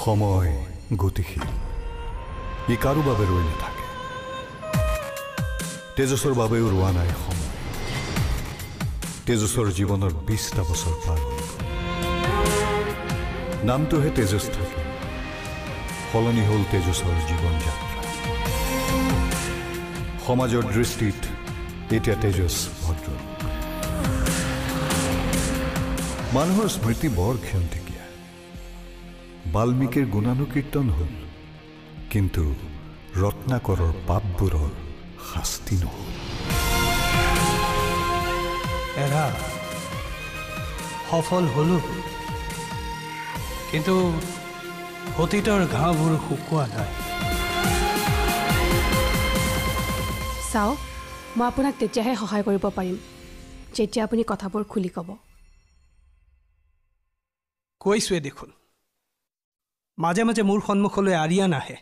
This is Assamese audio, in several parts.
সময় গতিশীল, ই কাৰো বাবে ৰৈ নাথাকে। তেজসৰ বাবেও ৰোৱা নাই সময়। তেজসৰ জীৱনৰ 20টা বছৰ পাৰ হৈ গ'ল। নামটোহে তেজস থাকে, সলনি হ'ল তেজসৰ জীৱন যাত্ৰা। সমাজৰ দৃষ্টিত এতিয়া তেজস ভদ্ৰলোক। মানুহৰ স্মৃতি বৰ ক্ষন্তেকীয়া। বাল্মীকিৰ গুণানুকীৰ্তন হ'ল, কিন্তু ৰত্নাকৰৰ পাপবোৰৰ শাস্তি নহ'ল। এৰা, সফল হলো, কিন্তু অতীতৰ ঘাঁবোৰ শুকোৱা নাই। চাওক, মই আপোনাক তেতিয়াহে সহায় কৰিব পাৰিম যেতিয়া আপুনি কথাবোৰ খুলি ক'ব। কৈছোৱে দেখোন, মাজে মাজে মোৰ সন্মুখলৈ আৰিয়ান আহে।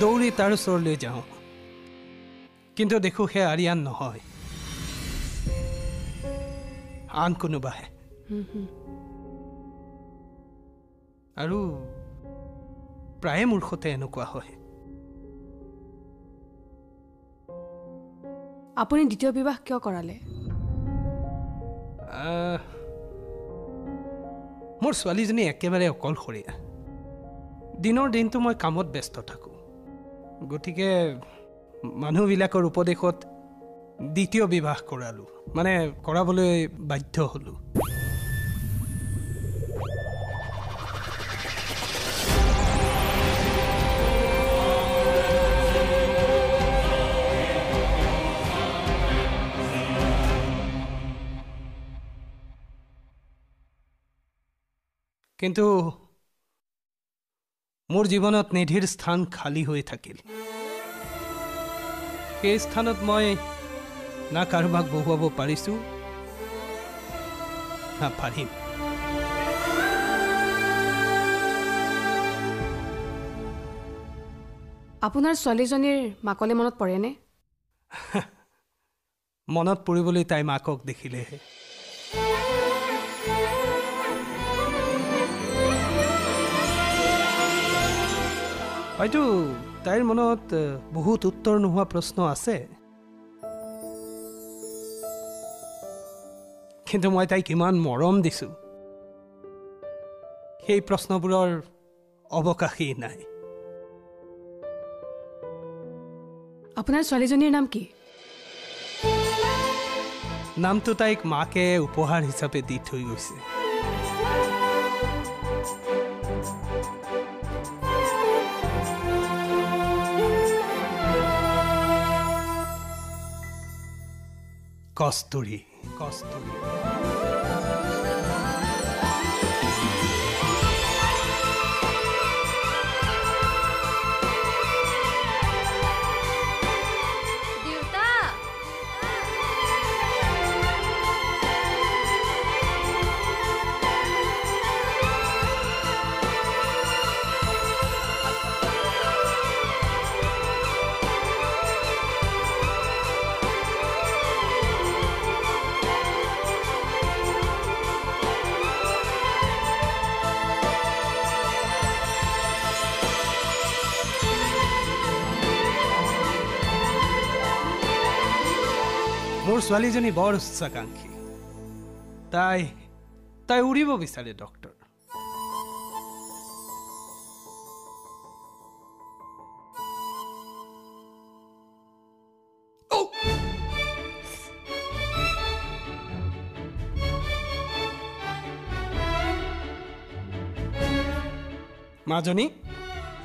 দৌৰি তাৰ ওচৰলৈ যাওঁ, কিন্তু দেখোঁ সেই আৰিয়ান নহয়, আন কোনোবাহে। আৰু প্ৰায়ে মোৰ সৈতে এনেকুৱা হয়। আপুনি দ্বিতীয় বিবাহ কিয় কৰালে? মোৰ ছোৱালীজনী একেবাৰে অকলশৰীয়া। দিনৰ দিনটো মই কামত ব্যস্ত থাকোঁ, গতিকে মানুহবিলাকৰ উপদেশত দ্বিতীয় বিবাহ কৰালোঁ, মানে কৰাবলৈ বাধ্য হ'লোঁ। কিন্তু মোৰ জীৱনত নিধিৰ স্থান খালী হৈ থাকিল। সেই স্থানত মই না কাৰোবাক বহুৱাব পাৰিছোঁ, না পাৰিম। আপোনাৰ ছোৱালীজনীৰ মাকলৈ মনত পৰেনে? মনত পৰিবলৈ তাই মাকক দেখিলেহে। হয়তো তাইৰ মনত বহুত উত্তৰ নোহোৱা প্ৰশ্ন আছে, কিন্তু মই তাইক ইমান মৰম দিছোঁ, সেই প্ৰশ্নবোৰৰ অৱকাশেই নাই। আপোনাৰ ছোৱালীজনীৰ নাম কি? নামটো তাইক মাকে উপহাৰ হিচাপে দি থৈ গৈছে। কস্তুৰী। কস্তুৰী। দেউতা, মোৰ ছোৱালীজনী বৰ উচ্চাকাংক্ষী। তাই উৰিব বিচাৰে ডক্টৰ। মাজনী,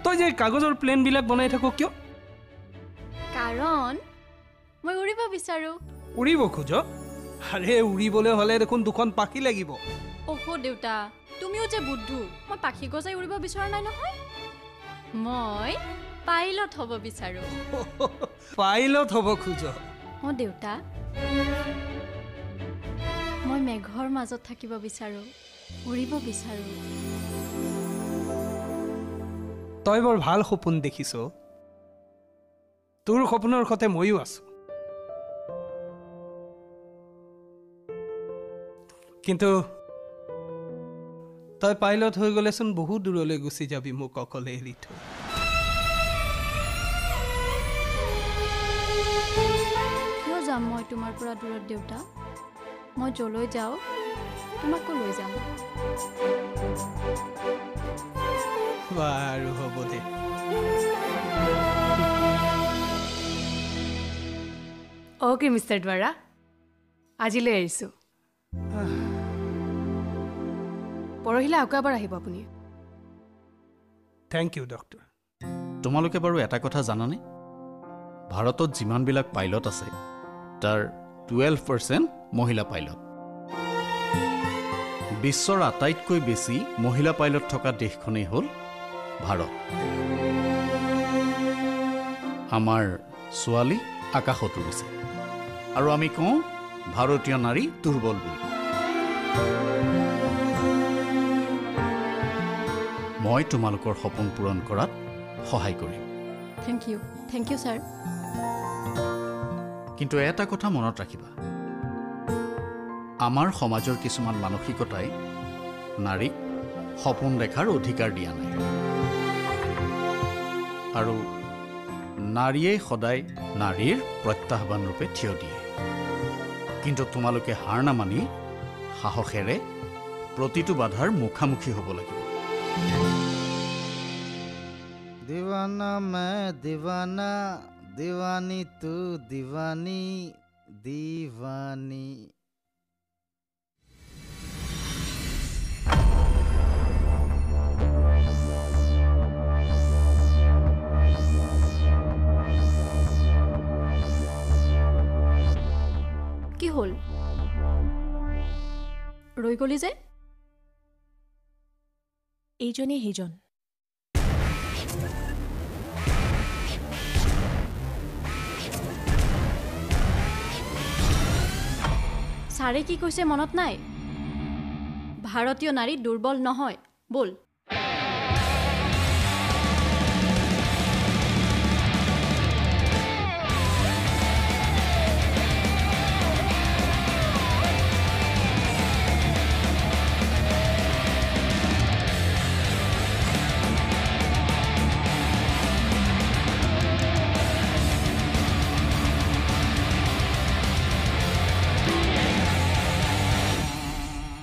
তই যে কাগজৰ প্লেনবিলাক বনাই থাকো কিয়? কাৰণ মই উৰিব বিচাৰো। উৰিব খোজ? আৰে উৰিবলৈ হ'লে দেখোন দুখন পাখি লাগিব। অহ দেউতা, তুমিও যে বুদ্ধু। মই পাখি গজাই উৰিব বিচৰা নাই নহয়, মই পাইলট হ'ব বিচাৰো। পাইলট হ'ব খোজ? অঁ দেউতা, মই মেঘৰ মাজত থাকিব বিচাৰো, উৰিব বিচাৰো। তই বৰ ভাল সপোন দেখিছ। তোৰ সপোনৰ সতে ময়ো আছো। কিন্তু তই পাইলট হৈ গ'লেচোন বহু দূৰলৈ গুচি যাবি, মোক অকলে এৰি থৈ। কিয় যাম মই তোমাৰ পৰা দূৰত দেউতা? মই য'লৈ যাওঁ তোমাকো লৈ যাম। বাৰু হ'ব দে। অ'কে মিষ্টাৰ দুৱাৰা, আজিলৈ এৰিছোঁ। পৰহিলৈ আকৌ এবাৰ আহিব আপুনি। Thank you doctor. তোমালোকে বাৰু এটা কথা জানানে? ভাৰতত যিমানবিলাক পাইলট আছে তাৰ 12% মহিলা পাইলট। বিশ্বৰ আটাইতকৈ বেছি মহিলা পাইলট থকা দেশখনেই হ'ল ভাৰত। আমাৰ ছোৱালী আকাশত উৰিছে আৰু আমি কওঁ ভাৰতীয় নাৰী দুৰ্বল বুলি। মই তোমালোকৰ সপোন পূৰণ কৰাত সহায় কৰিম। Thank you, thank you sir. কিন্তু এটা কথা মনত ৰাখিবা, আমাৰ সমাজৰ কিছুমান মানসিকতাই নাৰীক সপোন দেখাৰ অধিকাৰ দিয়া নাই আৰু নাৰীয়ে সদায় নাৰীৰ প্ৰত্যাহ্বান ৰূপে থিয় দিয়ে। কিন্তু তোমালোকে হাৰ নামানি সাহসেৰে প্ৰতিটো বাধাৰ মুখামুখি হ'ব লাগিব। दीवाना मैं दीवाना, दीवानी तू दीवानी, दीवानी। কি হ'ল, ৰৈ গ'লি যে? এইজনেই সেইজন। ছাৰে কি কৈছে মনত নাই? ভাৰতীয় নাৰী দুৰ্বল নহয়। ব'ল।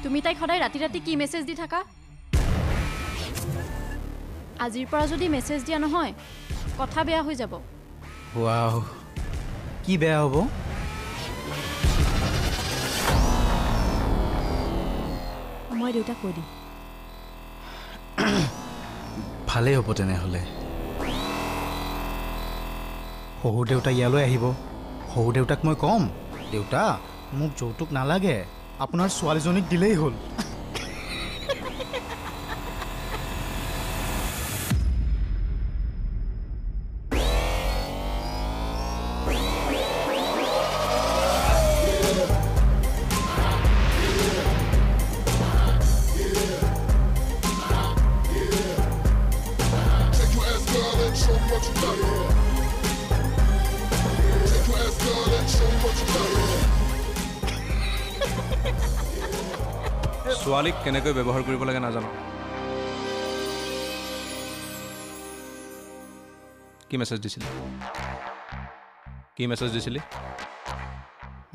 তুমি তাইক সদায় ৰাতি ৰাতি কি মেছেজ দি থাকা? আজিৰ পৰা যদি মেছেজ দিয়া নহয়, কথা বেয়া হৈ যাব। ৱাও, কি বেয়া হ'ব? মই দেউতাক কৈ দিম। ভালেই হ'ব তেনেহ'লে। শহুৰ দেউতা ইয়ালৈ আহিব। শহুৰ দেউতাক মই ক'ম, দেউতা মোক যৌতুক নালাগে, আপোনাৰ ছোৱালীজনীক দিলেই হ'ল। ছোৱালীক কেনেকৈ ব্যৱহাৰ কৰিব লাগে নাজানো। কি মেছেজ দিছিলি? কি মেছেজ দিছিলি?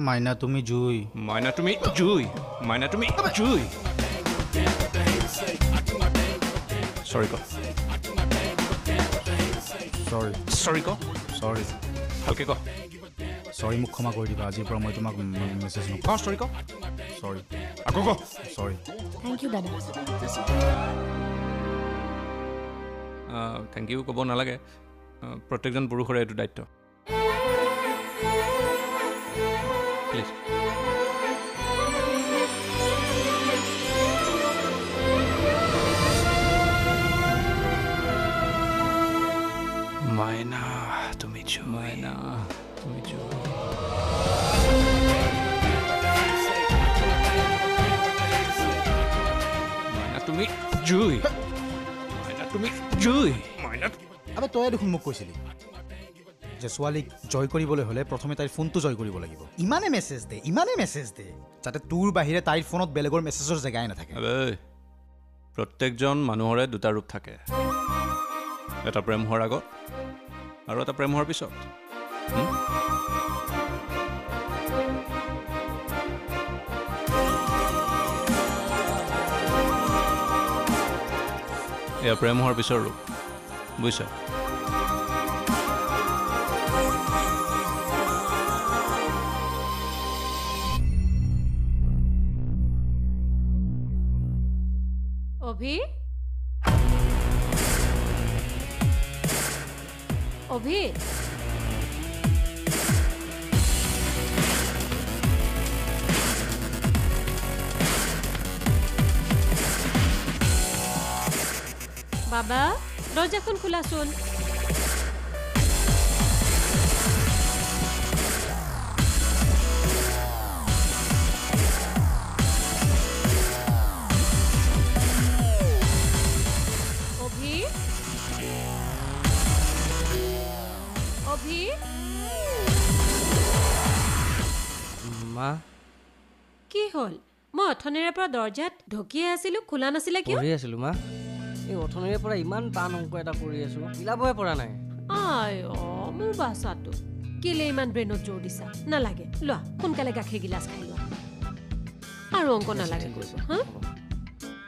মাইনা তুমি জুই, মাইনা তুমি জুই, মাইনা তুমি জুই। চৰি ক, চৰি, চৰি ক, চৰি, ভালকে ক, চৰি। মোক ক্ষমা কৰি দিবা, আজিৰ পৰা মই তোমাক মেছেজ নকৰোঁ। চৰি ক, চৰি, আকৌ ক, চৰি। Thank you দাদা। Thank U ক'ব নালাগে, প্ৰত্যেকজন পুৰুষৰে এইটো দায়িত্ব। প্লিজ। মাইনা তুমি মাইনা তুমি মাইনা তুমি জুই, মাইনা তুমি জুই, মাইনা। আবে তই দেখোন মোক কৈছিলি যে ছোৱালীক জয় কৰিবলৈ হ'লে প্ৰথমে তাইৰ ফোনটো জয় কৰিব লাগিব। ইমানে মেছেজ দে, ইমানে মেছেজ দে যাতে তোৰ বাহিৰে তাইৰ ফোনত বেলেগৰ মেছেজৰ জেগাই নাথাকে। প্ৰত্যেকজন মানুহৰে দুটা ৰূপ থাকে, এটা প্ৰেম হোৱাৰ আগত আৰু এটা প্ৰেম হোৱাৰ পিছত। এয়া প্ৰেম হোৱাৰ পিছৰ ৰূপ, বুজিছা? অভি, অভি, বাবা দৰ্জাখন খোলাচোন। অভি, অভি। মা, কি হ'ল? মই অথনিৰে পৰা দৰ্জাত ঢকিয়াই আছিলো, খোলা নাছিলে কিয়? পঢ়ি আছিলো মা। এই অথনিৰে পৰা ইমান টান অংক এটা কৰি আছো, মিলাবই পৰা নাই। আই অ, মোৰ বাচাটো কেলে ইমান ব্ৰেইনত জোৰ দিছা? নালাগে, লোৱা সোনকালে গাখীৰ গিলাচ খাই লোৱা, আৰু অংক নালাগে কৰিব। হা,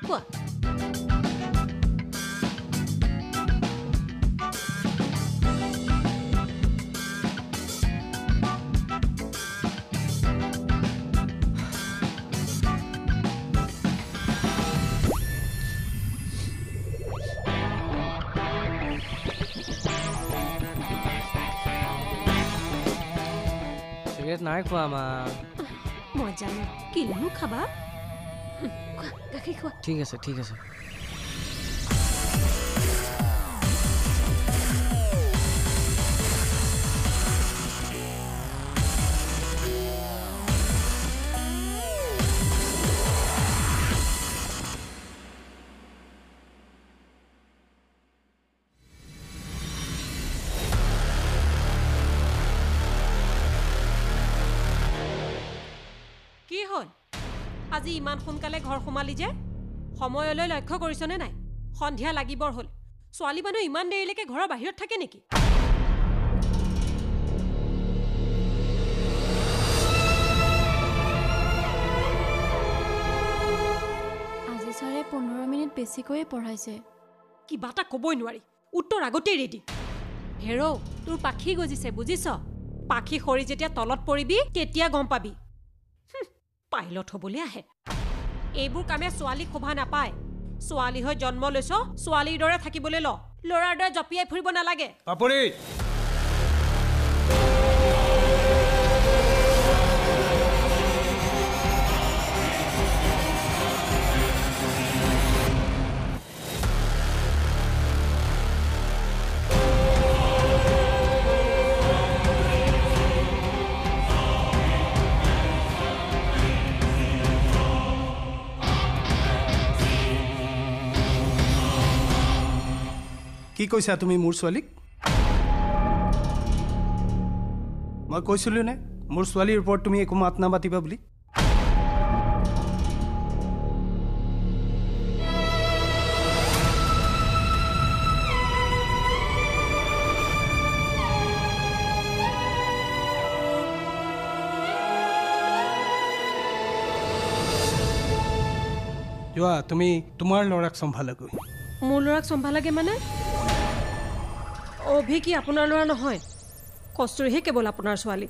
কোৱা। নাই খোৱা মা। মই জানো কিনো খাবা, খোৱা গাখীৰ খোৱা। ঠিক আছে, ঠিক আছে। আজি ইমান সোনকালে ঘৰ সোমালি যে, সময়লৈ লক্ষ্য কৰিছনে নাই? সন্ধিয়া লাগিবৰ হ'ল, ছোৱালী মানুহ ইমান দেৰিলৈকে ঘৰৰ বাহিৰত থাকে নেকি? আজি ছাৰে 15 মিনিট বেছিকৈয়ে পঢ়াইছে। কিবা এটা ক'বই নোৱাৰি, উত্তৰ আগতেই ৰেডি। হেৰৌ, তোৰ পাখি গজিছে বুজিছ? পাখি সৰি যেতিয়া তলত পৰিবি তেতিয়া গম পাবি। পাইলট হ'বলৈ আহে। এইবোৰ কামে ছোৱালীক শোভা নাপায়। ছোৱালী হৈ জন্ম লৈছ, ছোৱালীৰ দৰে থাকিবলৈ ল, ল'ৰাৰ দৰে জঁপিয়াই ফুৰিব নালাগে। পাপৰি, কি কৈছা তুমি মোৰ ছোৱালীক? মই কৈছিলোঁ নে মোৰ ছোৱালীৰ ওপৰত তুমি একো মাত নামাতিবা বুলি? যোৱা, তুমি তোমাৰ ল'ৰাক চম্ভালাগৈ। মোৰ ল'ৰাক চম্ভালাগে মানে? অভি কি আপোনাৰ ল'ৰা নহয়? কস্তুৰীহে কেৱল আপোনাৰ ছোৱালী।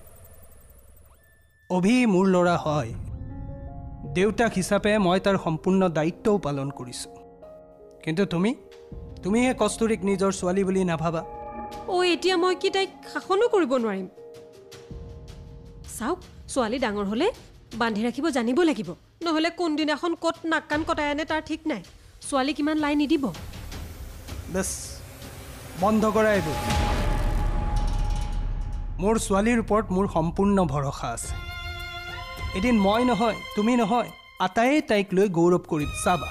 অভি মোৰ ল'ৰা হয়, দেউতাক হিচাপে মই তাৰ সম্পূৰ্ণ দায়িত্বও পালন কৰিছোঁ। কিন্তু তুমি তুমিহে কস্তুৰীক নিজৰ ছোৱালী বুলি নাভাবা। অ' এতিয়া মই কি তাইক শাসনো কৰিব নোৱাৰিম? চাওক, ছোৱালী ডাঙৰ হ'লে বান্ধি ৰাখিব জানিব লাগিব, নহ'লে কোনদিনাখন ক'ত নাক কাণ কটাই আনে তাৰ ঠিক নাই। ছোৱালীক ইমান লাই নিদিব। বেছ, বন্ধ কৰা এইবোৰ। মোৰ ছোৱালীৰ ওপৰত মোৰ সম্পূৰ্ণ ভৰসা আছে। এদিন মই নহয়, তুমি নহয়, আটায়ে তাইক লৈ গৌৰৱ কৰিম, চাবা।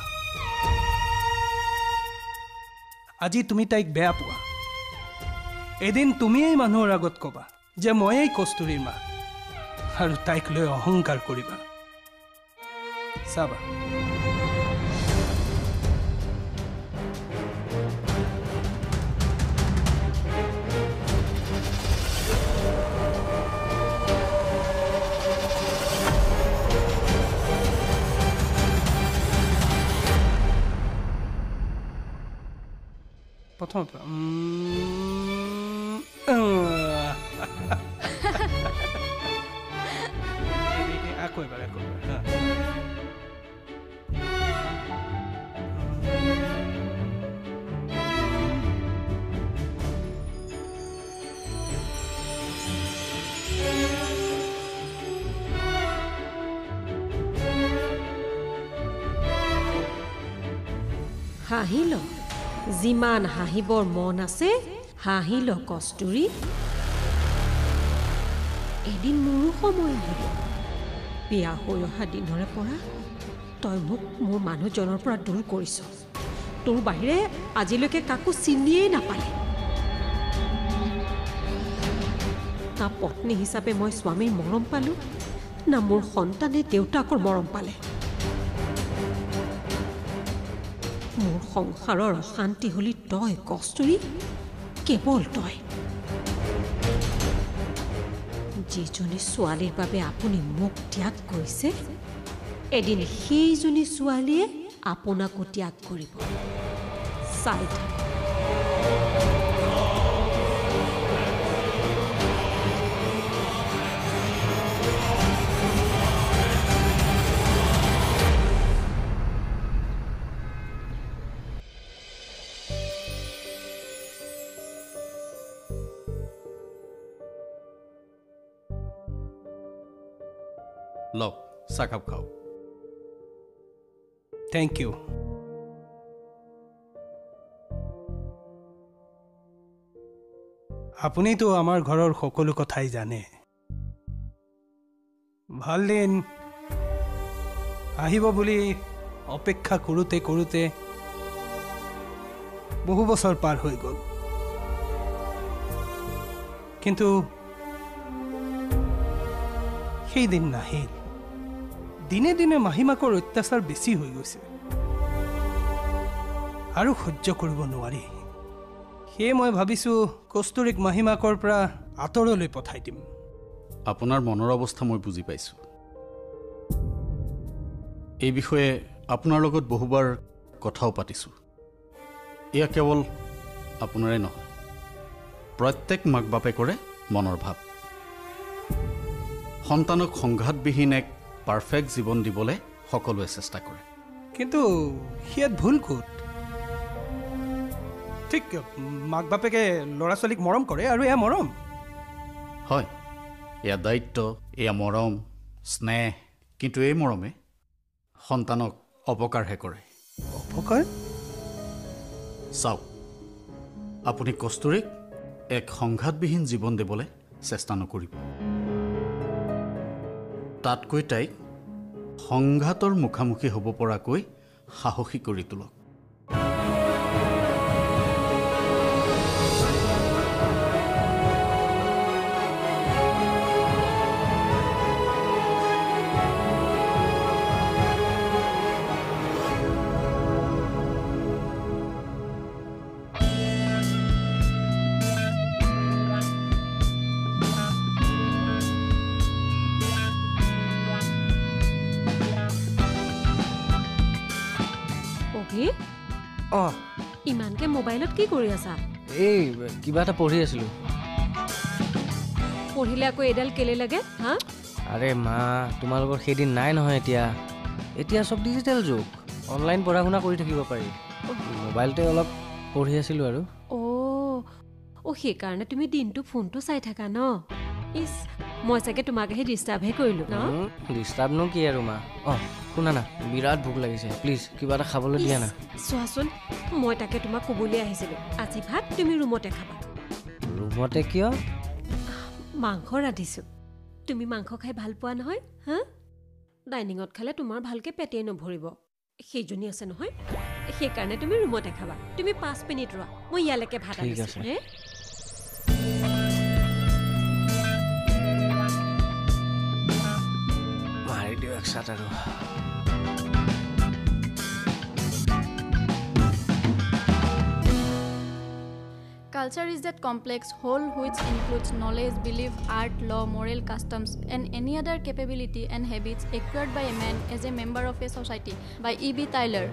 আজি তুমি তাইক বেয়া পোৱা, এদিন তুমিয়েই মানুহৰ আগত ক'বা যে ময়েই কস্তুৰীৰ মা, আৰু তাইক লৈ অহংকাৰ কৰিবা, চাবা। প্ৰথম আকৌ এবাৰ, আকৌ এবাৰ। হাঁহি ল, যিমান হাঁহিবৰ মন আছে হাঁহি ল কস্তুৰী। এদিন মোৰো সময় আহিব। বিয়া হৈ অহা দিনৰে পৰা তই মোক মোৰ মানুহজনৰ পৰা দূৰ কৰিছ। তোৰ বাহিৰে আজিলৈকে কাকো চিনিয়েই নাপালে। না পত্নী হিচাপে মই স্বামীৰ মৰম পালোঁ, না মোৰ সন্তানে দেউতাকৰ মৰম পালে। মোৰ সংসাৰৰ অশান্তি হলি তই কস্তুৰী, কেৱল তই। যিজনী ছোৱালীৰ বাবে আপুনি মোক ত্যাগ কৰিছে, এদিন সেইজনী ছোৱালীয়ে আপোনাকো ত্যাগ কৰিব। চাই থাক। লওক, চাহকাপ খাওক। Thank you. আপুনিতো আমাৰ ঘৰৰ সকলো কথাই জানে। ভাল দিন আহিব বুলি অপেক্ষা কৰোঁতে কৰোঁতে বহু বছৰ পাৰ হৈ গ'ল, কিন্তু সেই দিন নাহিল। দিনে দিনে মাহীমাকৰ অত্যাচাৰ বেছি হৈ গৈছে আৰু সহ্য কৰিব নোৱাৰি। সেয়ে মই ভাবিছোঁ কস্তুৰীক মাহীমাকৰ পৰা আঁতৰলৈ পঠাই দিম। আপোনাৰ মনৰ অৱস্থা মই বুজি পাইছোঁ। এই বিষয়ে আপোনাৰ লগত বহুবাৰ কথাও পাতিছোঁ। এয়া কেৱল আপোনাৰে নহয়, প্ৰত্যেক মাক বাপেকৰে মনৰ ভাৱ। সন্তানক সংঘাতবিহীন এক পাৰফেক্ট জীৱন দিবলৈ সকলোৱে চেষ্টা কৰে। কিন্তু ইয়াত ভুল ক'ত? ঠিক মাক বাপেকে ল'ৰা ছোৱালীক মৰম কৰে, আৰু এয়া মৰম হয়, এয়া দায়িত্ব, এয়া মৰম, স্নেহ। কিন্তু এই মৰমে সন্তানক অপকাৰহে কৰে। অপকাৰ? চাওক, আপুনি কস্তুৰীক এক সংঘাতবিহীন জীৱন দিবলৈ চেষ্টা নকৰিব। তাতকৈ তাইক সংঘাতৰ মুখামুখি হ'ব পৰাকৈ সাহসী কৰি তোলক। ইমানকে মোবাইলত কি কৰি আছা? এই কিবা এটা পঢ়ি আছিলো। পঢ়িলে আকৌ এডাল কেলে লাগে হা? আৰে মা, তোমালোকৰ সেইদিন নাই নহয়। এতিয়া এতিয়া চব ডিজিটেল যুগ, অনলাইন পঢ়া শুনা কৰি থাকিব পাৰি। মোবাইলতে অলপ পঢ়ি আছিলোঁ আৰু। অ' অ', সেইকাৰণে তুমি দিনটো ফোনটো চাই থাকা ন? ইছ, মই চাগে তোমাক আহি ডিষ্টাৰ্বহে কৰিলোঁ ন? ডিষ্টাৰ্বনো কি আৰু মা। অঁ শুনা না, বিৰাট ভোক লাগিছে, প্লিজ কিবা এটা খাবলৈ দিয়া না। চোৱাচোন, মই তাকে তোমাক ক'বলৈ আহিছিলোঁ, আজি ভাত তুমি ৰুমতে খাবা। ৰুমতে কিয়? মাংস ৰান্ধিছোঁ, তুমি মাংস খাই ভাল পোৱা নহয়? হা, ডাইনিঙত খালে তোমাৰ ভালকৈ পেটেই নভৰিব, সেইজনী আছে নহয়, সেইকাৰণে তুমি ৰুমতে খাবা। তুমি 5 মিনিট ৰোৱা, মই ইয়ালৈকে ভাত আনিছোঁ। হে, মাৰি দিওঁ একচাত আৰু। Culture is that complex whole which includes knowledge, belief, art, law, moral customs, and any other capability and habits acquired by a man as a member of a society, by E.B. Tyler.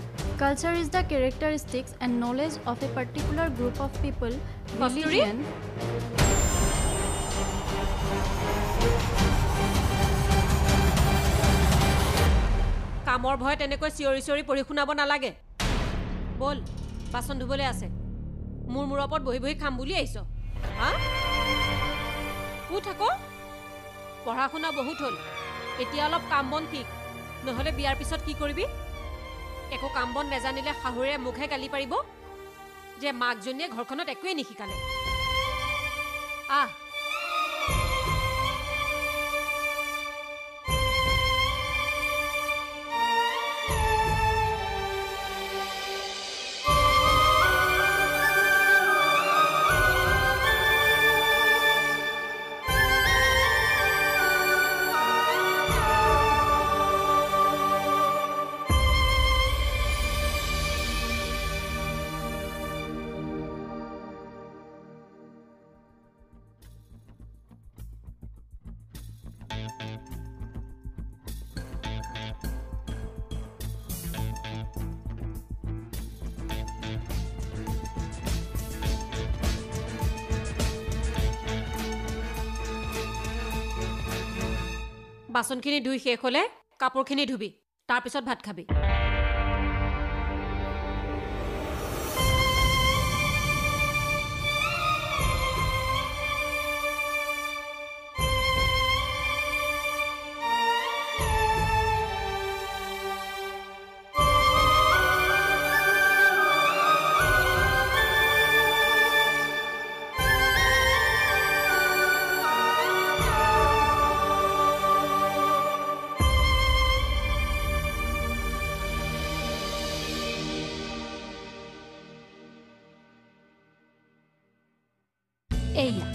Culture is the characteristics and knowledge of a particular group of people, religion. কামৰ ভয়ত এনেকৈ চিঞৰি চিঞৰি পঢ়ি শুনাব নালাগে। ব'ল, বাচন ধুবলৈ আছে। মোৰ মূৰৰ ওপৰত বহি বহি খাম বুলি আহিছ? হা, উঠ আকৌ, পঢ়া শুনা বহুত হ'ল, এতিয়া অলপ কাম বন শিক, নহ'লে বিয়াৰ পিছত কি কৰিবি? একো কাম বন নেজানিলে শাহুৰে মোকহে গালি পাৰিব যে মাকজনীয়ে ঘৰখনত একোৱেই নিশিকালে। আহ, বাচনখিনি ধুই শেষ হ'লে কাপোৰখিনি ধুবি, তাৰপিছত ভাত খাবি। এইয়া,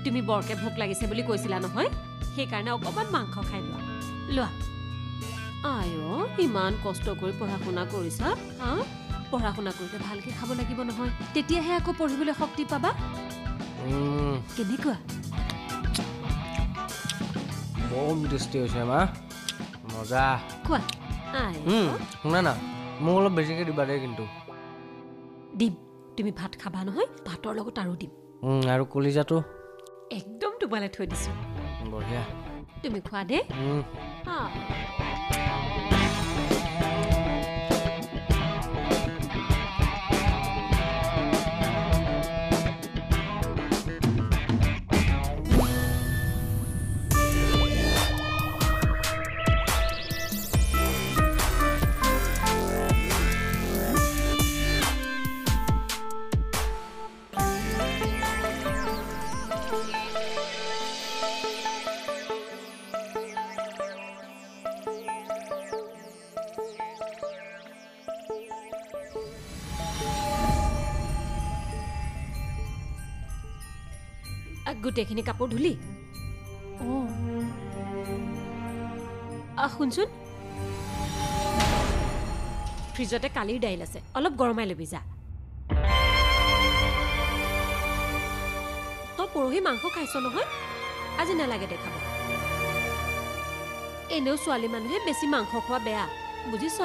তুমি বৰকে ভোক লাগিছে বুলি কৈছিলা নহয়, সেইকাৰণে অকণমান মাংস খাই লোৱা। লোৱা। আই অ', ইমান কষ্ট কৰি পঢ়া শুনা কৰিছা, হা? পঢ়া শুনা কৰিলে ভালকে খাব লাগিব নহয়, তেতিয়াহে আকৌ পঢ়িবলৈ শক্তি পাবা। কেনেকুৱা? বহুত টেষ্টি হৈছে মা, মজা। খোৱা। আই, শুনা না, মোক অলপ বেছিকৈ দিবা দেই। কিন্তু দিম, তুমি ভাত খাবা নহয়, ভাতৰ লগত আৰু দিম। আৰু কলিজাটো একদম তোমালৈ থৈ দিছো। বঢ়িয়া, তুমি খোৱা দেই। গোটেইখিনি কাপোৰ ধুলি? শুনচোন, ফ্ৰিজতে কালিৰ দাইল আছে, অলপ গৰমাই ল'বি যা। তই পৰহি মাংস খাইছ নহয়, আজি নালাগে দেখাব। এনেও ছোৱালী মানুহে বেছি মাংস খোৱা বেয়া, বুজিছ?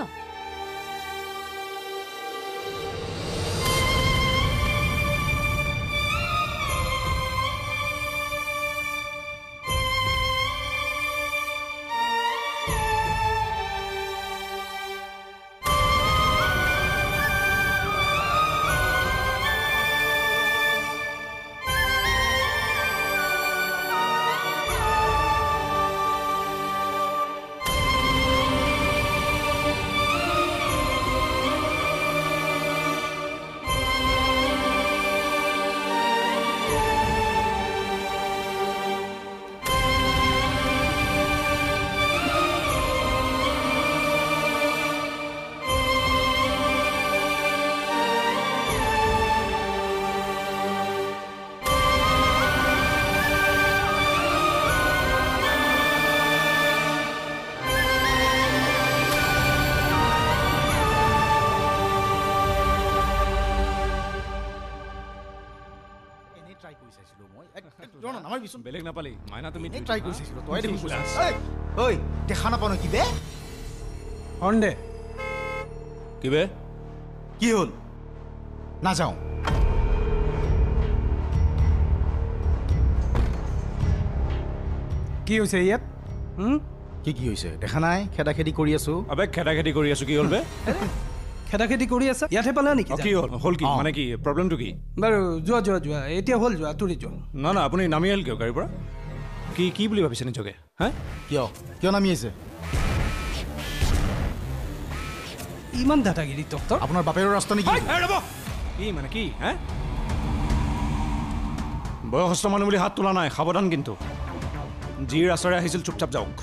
ট্ৰাই কৰি চাইছিলো মই। নামাৰিবিচোন। বেলেগ নাপালি মাইনা, তুমি ট্ৰাই কৰি চাইছিলো, তই দেখোন ঐ দেখা নাপাওঁ নেকি বে? হৰ্ণ দে। কি বে, কি হ'ল? নাযাওঁ। কি হৈছে ইয়াত? কি কি হৈছে দেখা নাই? খেদা খেদি কৰি আছো। আবে খেদা খেদি কৰি আছো, কি হ'ল বে? খেদা খেদি কৰি আছা ইয়াতহে পালা নেকি? কি হ'ল? হ'ল কি মানে, কি প্ৰব্লেমটো কি? বাৰু যোৱা যোৱা যোৱা, এতিয়া হ'ল, যোৱা আঁতৰি যোৱা। না না, আপুনি নামি আহিল কিয় গাড়ীৰ পৰা? কি কি বুলি ভাবিছে নিজকে? হা, কিয় কিয় নামি আহিছে? ইমান দাদাগিৰি তহঁতৰ? আপোনাৰ বাপেৰৰ ৰাস্তা নেকি? ৰ'ব, কি মানে কি? হা, বয়সস্থ মানুহ বুলি হাত তোলা নাই, সাৱধান কিন্তু। যি ৰাস্তাৰে আহিছিল চুপচাপ যাওক,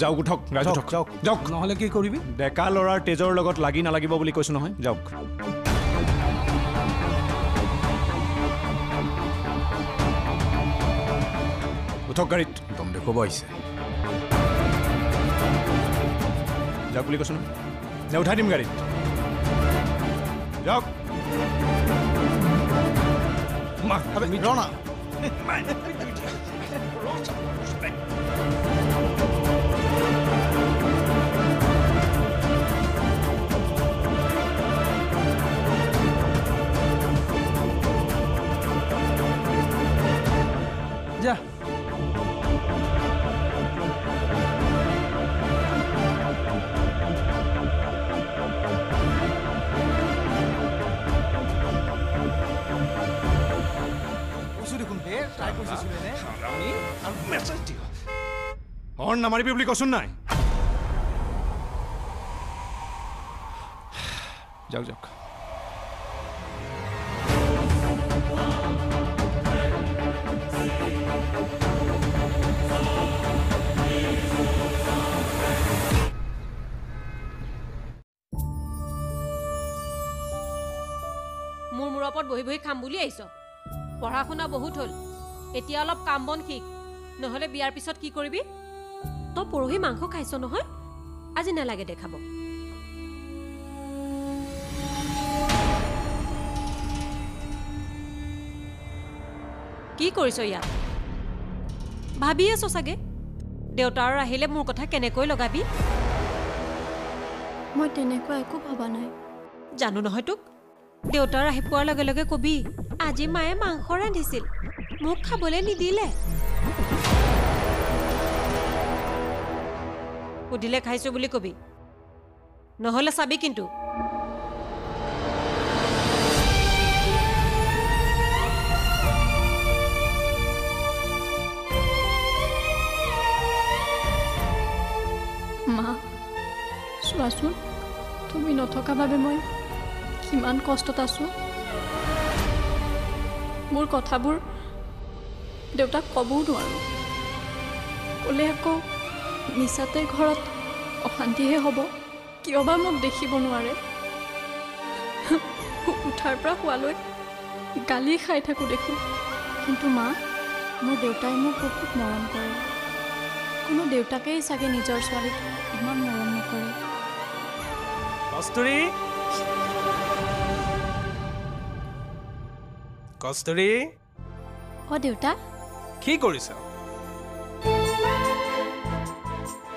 যাওক, উঠক, ৰাইজ উঠক, যাওক যাওক। নহ'লে কি কৰিবি? ডেকা ল'ৰাৰ তেজৰ লগত লাগি নালাগিব বুলি কৈছোঁ নহয়, যাওক। উঠক গাড়ীত। দম দেখুৱাব আহিছে। যাওক বুলি কৈছোঁ নহয়, নে উঠাই দিম গাড়ীত? যাওক। ৰণা যা। হৰ্ণ নামাৰিবি বুলি কৈছোন নাই? যাওক যাওক। মোৰ মূৰৰ ওপৰত বহি বহি খাম বুলি আহিছ? পঢ়া শুনা বহুত হ'ল, এতিয়া অলপ কাম বন শিক, নহ'লে বিয়াৰ পিছত কি কৰিবি? তই পৰহি মাংস খাইছ নহয়, আজি নালাগে দেখাব। কি কৰিছ ইয়াত? ভাবি আছ চাগে দেউতাৰ আহিলে মোৰ কথা কেনেকৈ লগাবি? মই তেনেকুৱা একো ভবা নাই। জানো নহয় তোক, দেউতাৰ আহি পোৱাৰ লগে লগে কবি আজি মায়ে মাংস ৰান্ধিছিল, মোক খাবলৈ নিদিলে। সুধিলে খাইছো বুলি কবি, নহ'লে চাবি কিন্তু। মা চোৱাচোন, তুমি নথকা বাবে মই কিমান কষ্টত আছো। মোৰ কথাবোৰ দেউতাক ক'বও নোৱাৰোঁ, ক'লে আকৌ মিছাতে ঘৰত অশান্তিহে হ'ব। কিয় বা মোক দেখিব নোৱাৰে? উঠাৰ পৰা শোৱালৈ গালি খাই থাকোঁ দেখোন। কিন্তু মা, মোৰ দেউতাই মোক বহুত মৰম কৰে। কোনো দেউতাকেই চাগে নিজৰ ছোৱালীক ইমান মৰম নকৰে। কস্তুৰী, কস্তুৰী। অ দেউতা। কি কৰিছ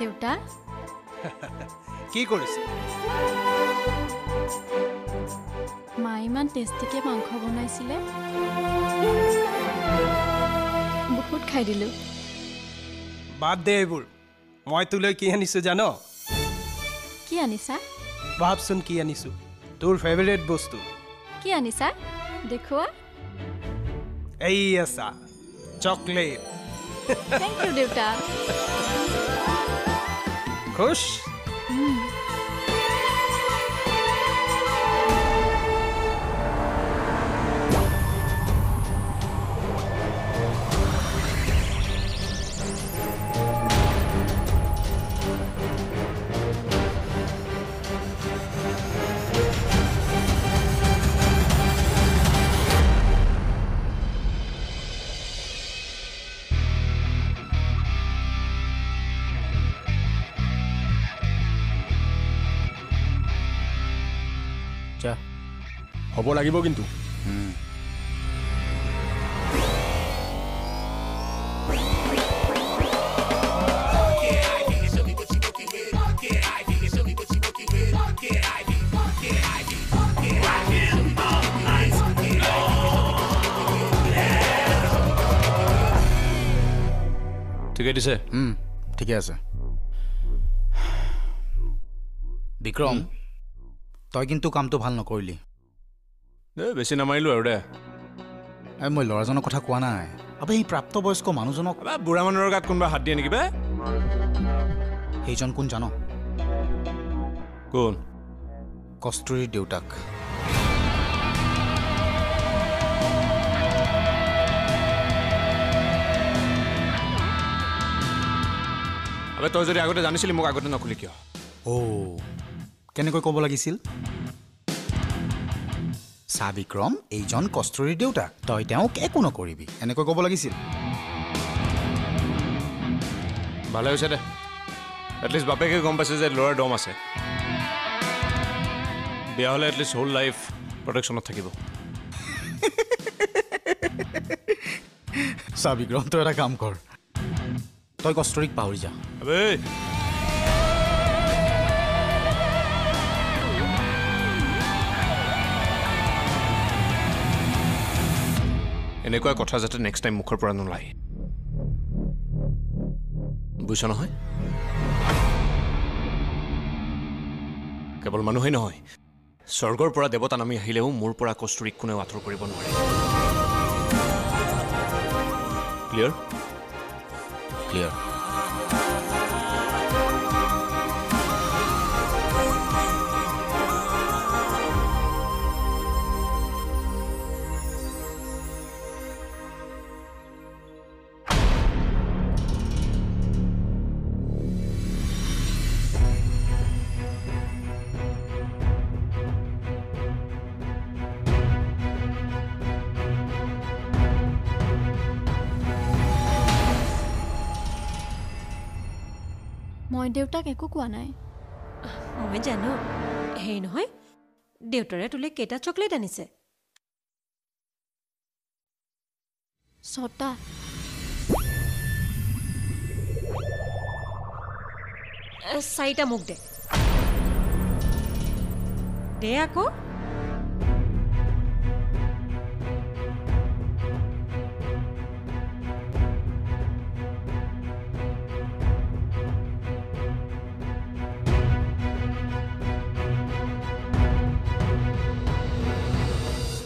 দেউতা? কি কৰিছ? মা ইমান টেষ্টিকে মাংস বনাইছিলে, বহুত খাই দিলোঁ। বাদ দে এইবোৰ, মই তোলৈ কি আনিছো জান? কি আনিছা? ভাবচোন কি আনিছো, তোৰ ফেভাৰিট বস্তু। কি আনিছা দেখুওৱা। এইয়া চা, চকলেট। Thank U দেউতা। খুশ? হ'ব লাগিব কিন্তু। ঠিকে দিছে? ঠিকে আছে। বিক্ৰম, তই কিন্তু কামটো ভাল নকৰিলি। এই বেছি নামাৰিলোঁ আৰু দে। মই ল'ৰাজনৰ কথা কোৱা নাই, আবে এই প্ৰাপ্তবয়স্ক মানুহজনক। বুঢ়া মানুহৰ গাত কোনোবা হাত দিয়ে নেকি বে? সেইজন কোন জান? কোন? কস্তুৰীৰ দেউতাক। আবে তই যদি আগতে জানিছিলি মোক আগতে নকলি কিয়? অ' কেনেকৈ ক'ব লাগিছিল? চা বিক্ৰম, এইজন কস্তুৰীৰ দেউতাক, তই তেওঁক একো নকৰিবি, এনেকৈ ক'ব লাগিছিল। ভালে হৈছে দে, এটলিষ্ট বাপেকে গম পাইছে যে ল'ৰাৰ দম আছে। বিয়া হ'লে এটলিষ্ট হোল লাইফ প্ৰটেকশ্যনত থাকিব। চা বিক্ৰম, তই এটা কাম কৰ, তই কস্তুৰীক পাহৰি যা। আবে এনেকুৱা কথা যাতে নেক্সট টাইম মুখৰ পৰা নোলায়, বুজিছ নহয়? কেৱল মানুহেই নহয়, স্বৰ্গৰ পৰা দেৱতা নামি আহিলেও মোৰ পৰা কস্তুৰীক কোনেও আঁতৰ কৰিব নোৱাৰে। ক্লিয়াৰ? ক্লিয়াৰ। মই দেউতাক একো কোৱা নাই। মই জানো। হেৰি নহয়, দেউতাৰে তোলৈ কেইটা চকলেট আনিছে? 6টা। 4টা মোক দে। দে আকৌ।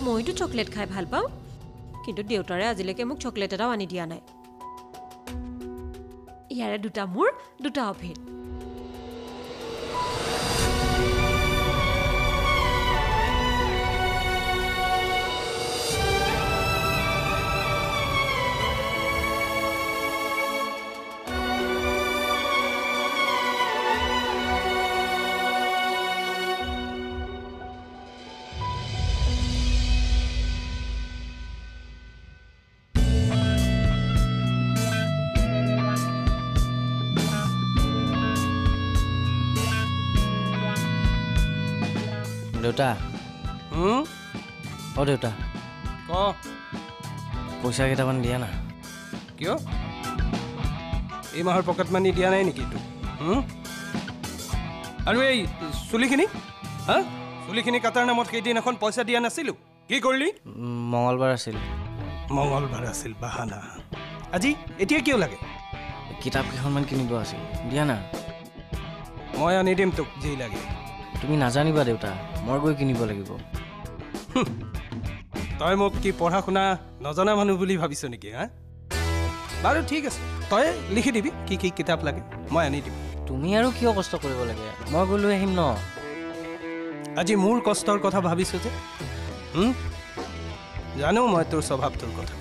মইতো চকলেট খাই ভাল পাওঁ, কিন্তু দেউতাৰে আজিলৈকে মোক চকলেট এটাও আনি দিয়া নাই। ইয়াৰে 2টা মোৰ, 2টা অভিৰ। দেউতা। অ দেউতা, ক। পইচা কেইটামান দিয়া না। কিয়? এই মাহৰ পকেট মানি দিয়া নাই নেকি তোক? আৰু এই চুলিখিনি, হা, চুলিখিনি কাটাৰ নামত সেইদিনাখন পইচা দিয়া নাছিলোঁ, কি কৰিলি? মঙলবাৰ আছিল। মঙলবাৰ আছিল বাহানা। আজি এতিয়া কিয় লাগে? কিতাপ কেইখনমান কিনিব আছিল, দিয়া না। মই আনি দিম তোক যি লাগে। তুমি নাজানিবা দেউতা, মই গৈ কিনিব লাগিব। তই মোক কি পঢ়া শুনা নজনা মানুহ বুলি ভাবিছ নেকি? হা, বাৰু ঠিক আছে, তই লিখি দিবি কি কি কিতাপ লাগে, মই আনি দিম। তুমি আৰু কিয় কষ্ট কৰিব লাগে, মই গৈ লৈ আহিম ন। আজি মোৰ কষ্টৰ কথা ভাবিছ যে? জানো মই তোৰ স্বভাৱটোৰ কথা।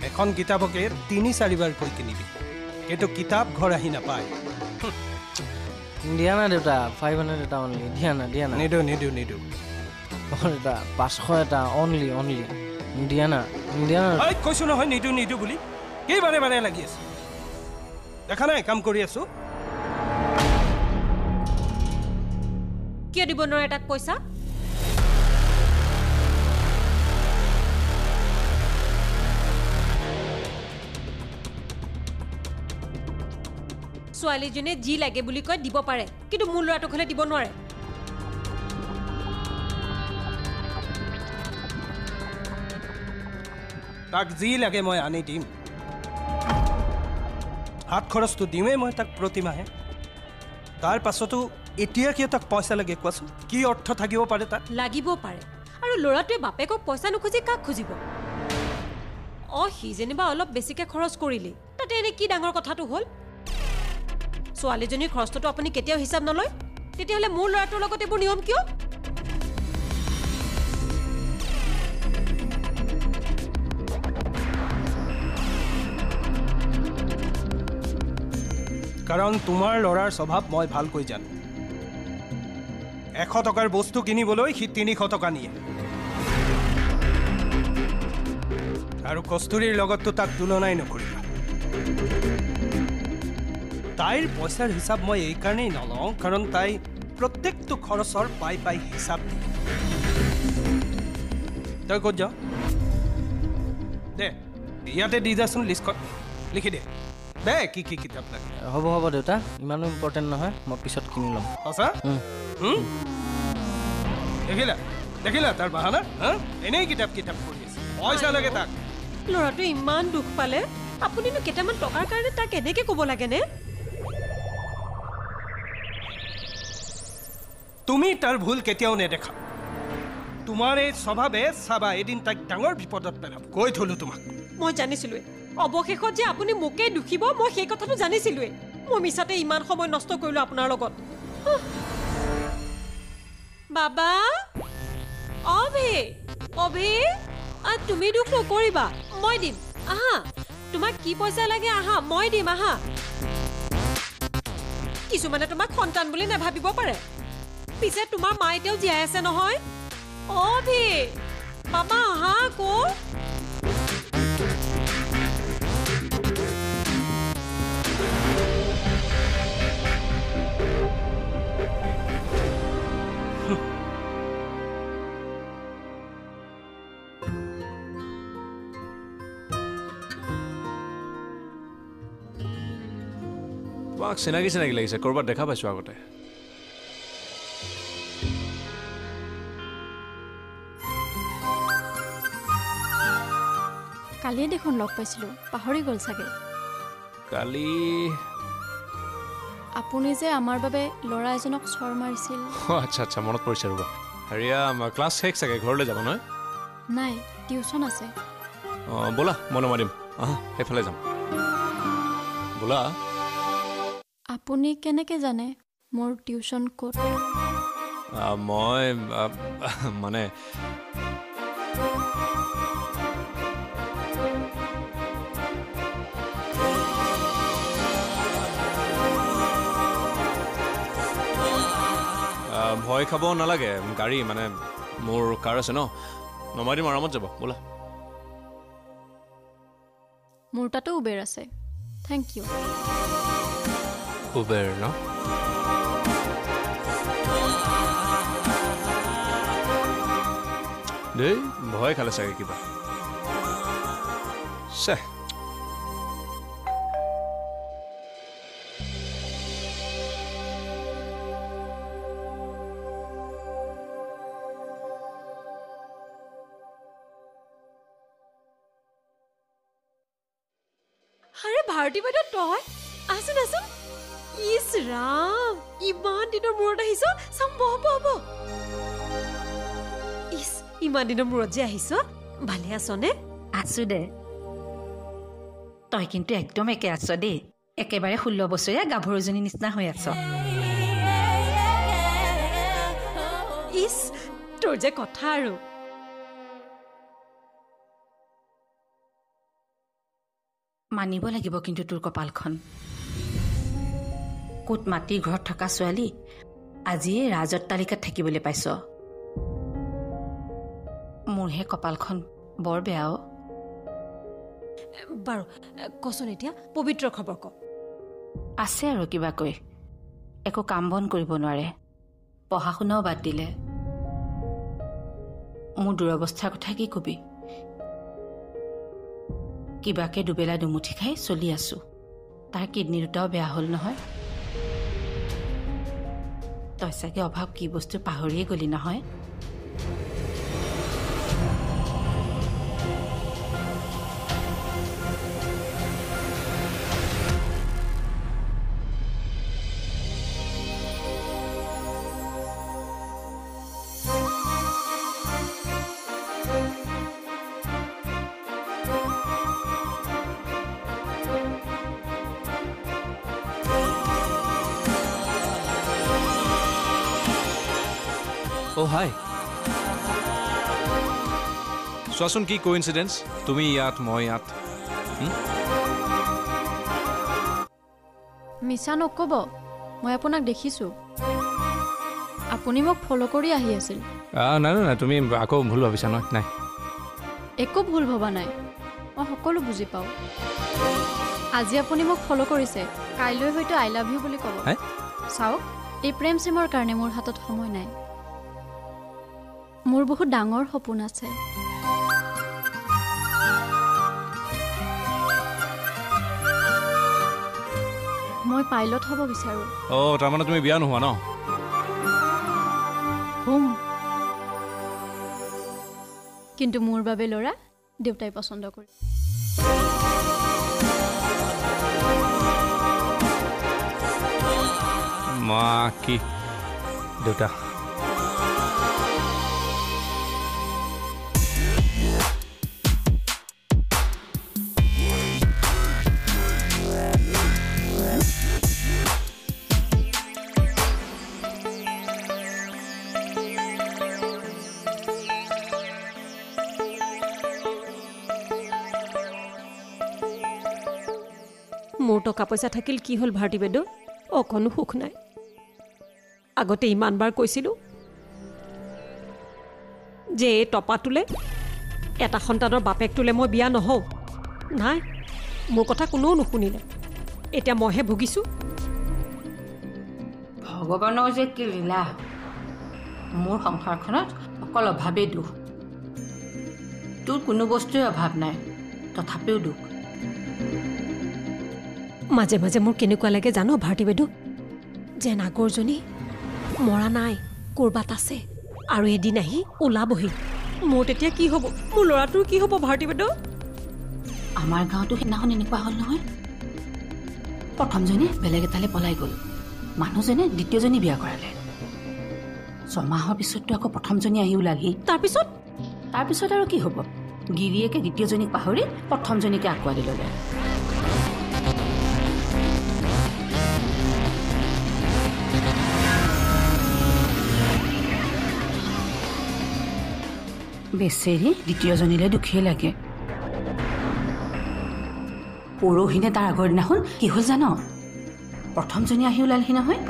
এখন কিতাপকে 3-4 বাৰকৈ কিনিবি, কিন্তু কিতাপ ঘৰ আহি নাপায়। দিয়া না দেউতা, 500 এটা অনলি। দিয়া না, দিয়া না। নিদিওঁ, নিদিওঁ, নিদিওঁ। দেউতা 500 এটা অনলি, অনলি। দিয়া না, দিয়া না। কৈছোঁ নহয় নিদিওঁ নিদিওঁ বুলি, কি বাৰে বাৰে লাগি আছে? দেখা নাই কাম কৰি আছোঁ। কিয় দিব নোৱাৰে তাক পইচা? ছোৱালীজনীয়ে যি লাগে বুলি কয় দিব পাৰে, কিন্তু মোৰ ল'ৰাটোক হ'লে দিব নোৱাৰে। তাক যি লাগে মই আনি দিম, হাত খৰচটো দিওঁৱেই মই তাক প্ৰতিমাহে। তাৰ পাছতো এতিয়া কিয় তাক পইচা লাগে কোৱাচোন? কি অৰ্থ থাকিব পাৰে তাত? লাগিব পাৰে। আৰু ল'ৰাটোৱে বাপেকক পইচা নোখোজি কাক খুজিব? অঁ, সি যেনিবা অলপ বেছিকৈ খৰচ কৰিলেই, তাতে এনে কি ডাঙৰ কথাটো হ'ল? ছোৱালীজনীৰ খৰচটোতো আপুনি কেতিয়াও হিচাপ নলয়, তেতিয়াহ'লে মোৰ ল'ৰাটোৰ লগত এইবোৰ নিয়ম কিয়? কাৰণ তোমাৰ ল'ৰাৰ স্বভাৱ মই ভালকৈ জানো। 100 টকাৰ বস্তু কিনিবলৈ সি 300 টকা নিয়ে। আৰু কস্তুৰীৰ লগততো তাক তুলনাই নকৰিবা। তাইৰ পইচাৰ হিচাপ মই এইকাৰণেই নলওঁ, কাৰণ তাই প্ৰত্যেকটো খৰচৰ পাই পাই হিচাপ দিয়ে। তই ক'ত যাওঁ দে, ইয়াতে দি যাচোন লিষ্টখন লিখি দে। দে কি কি কিতাপ লাগে। হ'ব হ'ব দেউতা, ইমানো ইম্পৰ্টেণ্ট নহয়, মই পিছত কিনি ল'ম। সঁচা? দেখিলা দেখিলা তাৰ বাহানা? হা, এনেই কিতাপ কিতাপ কৰি আছে, পইচা লাগে তাক। ল'ৰাটোৱে ইমান দুখ পালে, আপুনিনো কেইটামান টকাৰ কাৰণে তাক এনেকৈ ক'ব লাগেনে? তুমি তাৰ ভুল কেতিয়াও নেদেখা। তোমাৰ এই স্বভাৱে চাবা এদিন তাক ডাঙৰ বিপদত পেলাব। কৈ থলো তোমাক। মই জানিছিলোৱে অৱশেষত যে আপুনি মোকেই দুখিব, মই সেই কথাটো জানিছিলোৱে। মই মিছাতে ইমান সময় নষ্ট কৰিলোঁ আপোনাৰ লগত। বাবা, অভি, অভি, তুমি দুখ নকৰিবা, মই দিম। আহা, তোমাক কি পইচা লাগে আহা, মই দিম। আহা, কিছুমানে তোমাক সন্তান বুলি নাভাবিব পাৰে, পিছে তোমাৰ মা এতিয়াও জীয়াই আছে নহয়। অভি, বাবা আহা আকৌ। তোমাক চিনাকি চিনাকি লাগিছে, ক'ৰবাত দেখা পাইছোঁ আগতে। কালিয়ে দেখোন লগ পাইছিলোঁ, পাহৰি গ'ল চাগে। কালি আপুনি যে আমাৰ বাবে ল'ৰা এজনক চৰ মাৰিছিল। আচ্ছা আচ্ছা, মনত পৰিছে। ৰ'বা, হেৰিয়া ক্লাছ শেষ চাগে, ঘৰলৈ যাব নহয়? নাই, টিউশ্যন আছে। অঁ ব'লা, মই নমাই দিম। আহা, সেইফালে যাম। ব'লা। আপুনি কেনেকৈ জানে মোৰ টিউশ্যন ক'ত? মই মানে ভয় খাব নালাগে, গাড়ী মানে মোৰ কাৰ আছে ন, নমাই দিম, আৰামত যাব। ব'লা। মোৰ তাতো উবেৰ আছে। Thank U. Uber ন? দেই, ভয় খালে চাগে কিবা। আৰে ভাৰতী বাইদেউ, তই আহচোন আহচোন। ইছ ৰাম, ইমান দিনৰ মূৰত আহিছ। চাম, বহ বহ বহ। ইছ, ইমান দিনৰ মূৰত যে আহিছ, ভালে আছনে? আছো দে। তই কিন্তু একদম একে আছ দেই, একেবাৰে 16 বছৰীয়া গাভৰুজনীৰ নিচিনা হৈ আছ। ইছ, তোৰ যে কথা আৰু। মানিব লাগিব কিন্তু তোৰ কপালখন। ক'ত মাটিৰ ঘৰত থকা ছোৱালী আজিয়ে ৰাজত তালিকাত থাকিবলৈ পাইছ। মোৰহে কপালখন বৰ বেয়া অ'। বাৰু কচোন এতিয়া পবিত্ৰ খবৰ ক। আছে আৰু কিবাকৈ, একো কাম বন কৰিব নোৱাৰে, পঢ়া শুনাও বাদ দিলে। মোৰ দুৰৱস্থাৰ কথা কি কবি, কিবাকে দুবেলা দুমুঠি খাই চলি আছোঁ। তাৰ কিডনী দুটাও বেয়া হ'ল নহয়। তই চাগে অভাৱ কি বস্তু পাহৰিয়ে গ'লি নহয়। অ' হাই, চোৱাচোন কি কোইনচিডেন্স, তুমি ইয়াত মই ইয়াত। মিছা নক'ব, মই আপোনাক দেখিছোঁ, আপুনি মোক ফ'ল' কৰি আহি আছিল। নাই নাই নাই, তুমি আকৌ ভুল ভাবিছা নহয়? নাই, একো ভুল ভবা নাই, মই সকলো বুজি পাওঁ। আজি আপুনি মোক ফ'ল' কৰিছে, কাইলৈ হয়তো I love you বুলি ক'ব। চাওক, এই প্ৰেম চেমৰ কাৰণে মোৰ হাতত সময় নাই। মোৰ বহুত ডাঙৰ সপোন আছে। মই পাইলট হ'ব বিচাৰোঁ। অ' তাৰমানে তুমি বিয়া নোহোৱা ন? হ'ম, কিন্তু মোৰ বাবে ল'ৰা দেউতাই পচন্দ কৰে। মা কি দেউতা? মোৰ টকা পইচা থাকিল কি হ'ল ভাৰতী বাইদেউ, অকণো সুখ নাই। আগতে ইমানবাৰ কৈছিলোঁ যে এই টপাটোলে এটা সন্তানৰ বাপেকটোলে মই বিয়া নহওঁ। নাই, মোৰ কথা কোনেও নুশুনিলে, এতিয়া মইহে ভুগিছোঁ। ভগৱানৰ যে কি লীলা, মোৰ সংসাৰখনত অকল অভাৱেই দুখ। তোৰ কোনো বস্তুৱে অভাৱ নাই, তথাপিও দুখ। মাজে মাজে মোৰ কেনেকুৱা লাগে জানো ভাৰতী বাইদেউ, যেন আগৰজনী মৰা নাই, ক'ৰবাত আছে আৰু এদিন আহি ওলাবহি। মোৰ তেতিয়া কি হ'ব, মোৰ ল'ৰাটোৰ কি হ'ব ভাৰতী বাইদেউ? আমাৰ গাঁৱতো সেইদিনাখন এনেকুৱা হ'ল নহয়, প্ৰথমজনী বেলেগ এটালৈ পলাই গ'ল, মানুহজনে দ্বিতীয়জনী বিয়া কৰালে। ছমাহৰ পিছততো আকৌ প্ৰথমজনী আহি ওলালহি। তাৰপিছত আৰু কি হ'ব, গিৰিয়েকে দ্বিতীয়জনীক পাহৰি প্ৰথমজনীকে আঁকোৱালি ল'লে। বেচেৰি দ্বিতীয়জনীলৈ দুখেই লাগে। পৰহিনে তাৰ আগৰ দিনাখন কি হ'ল জান, প্ৰথমজনী আহি ওলালহি নহয়,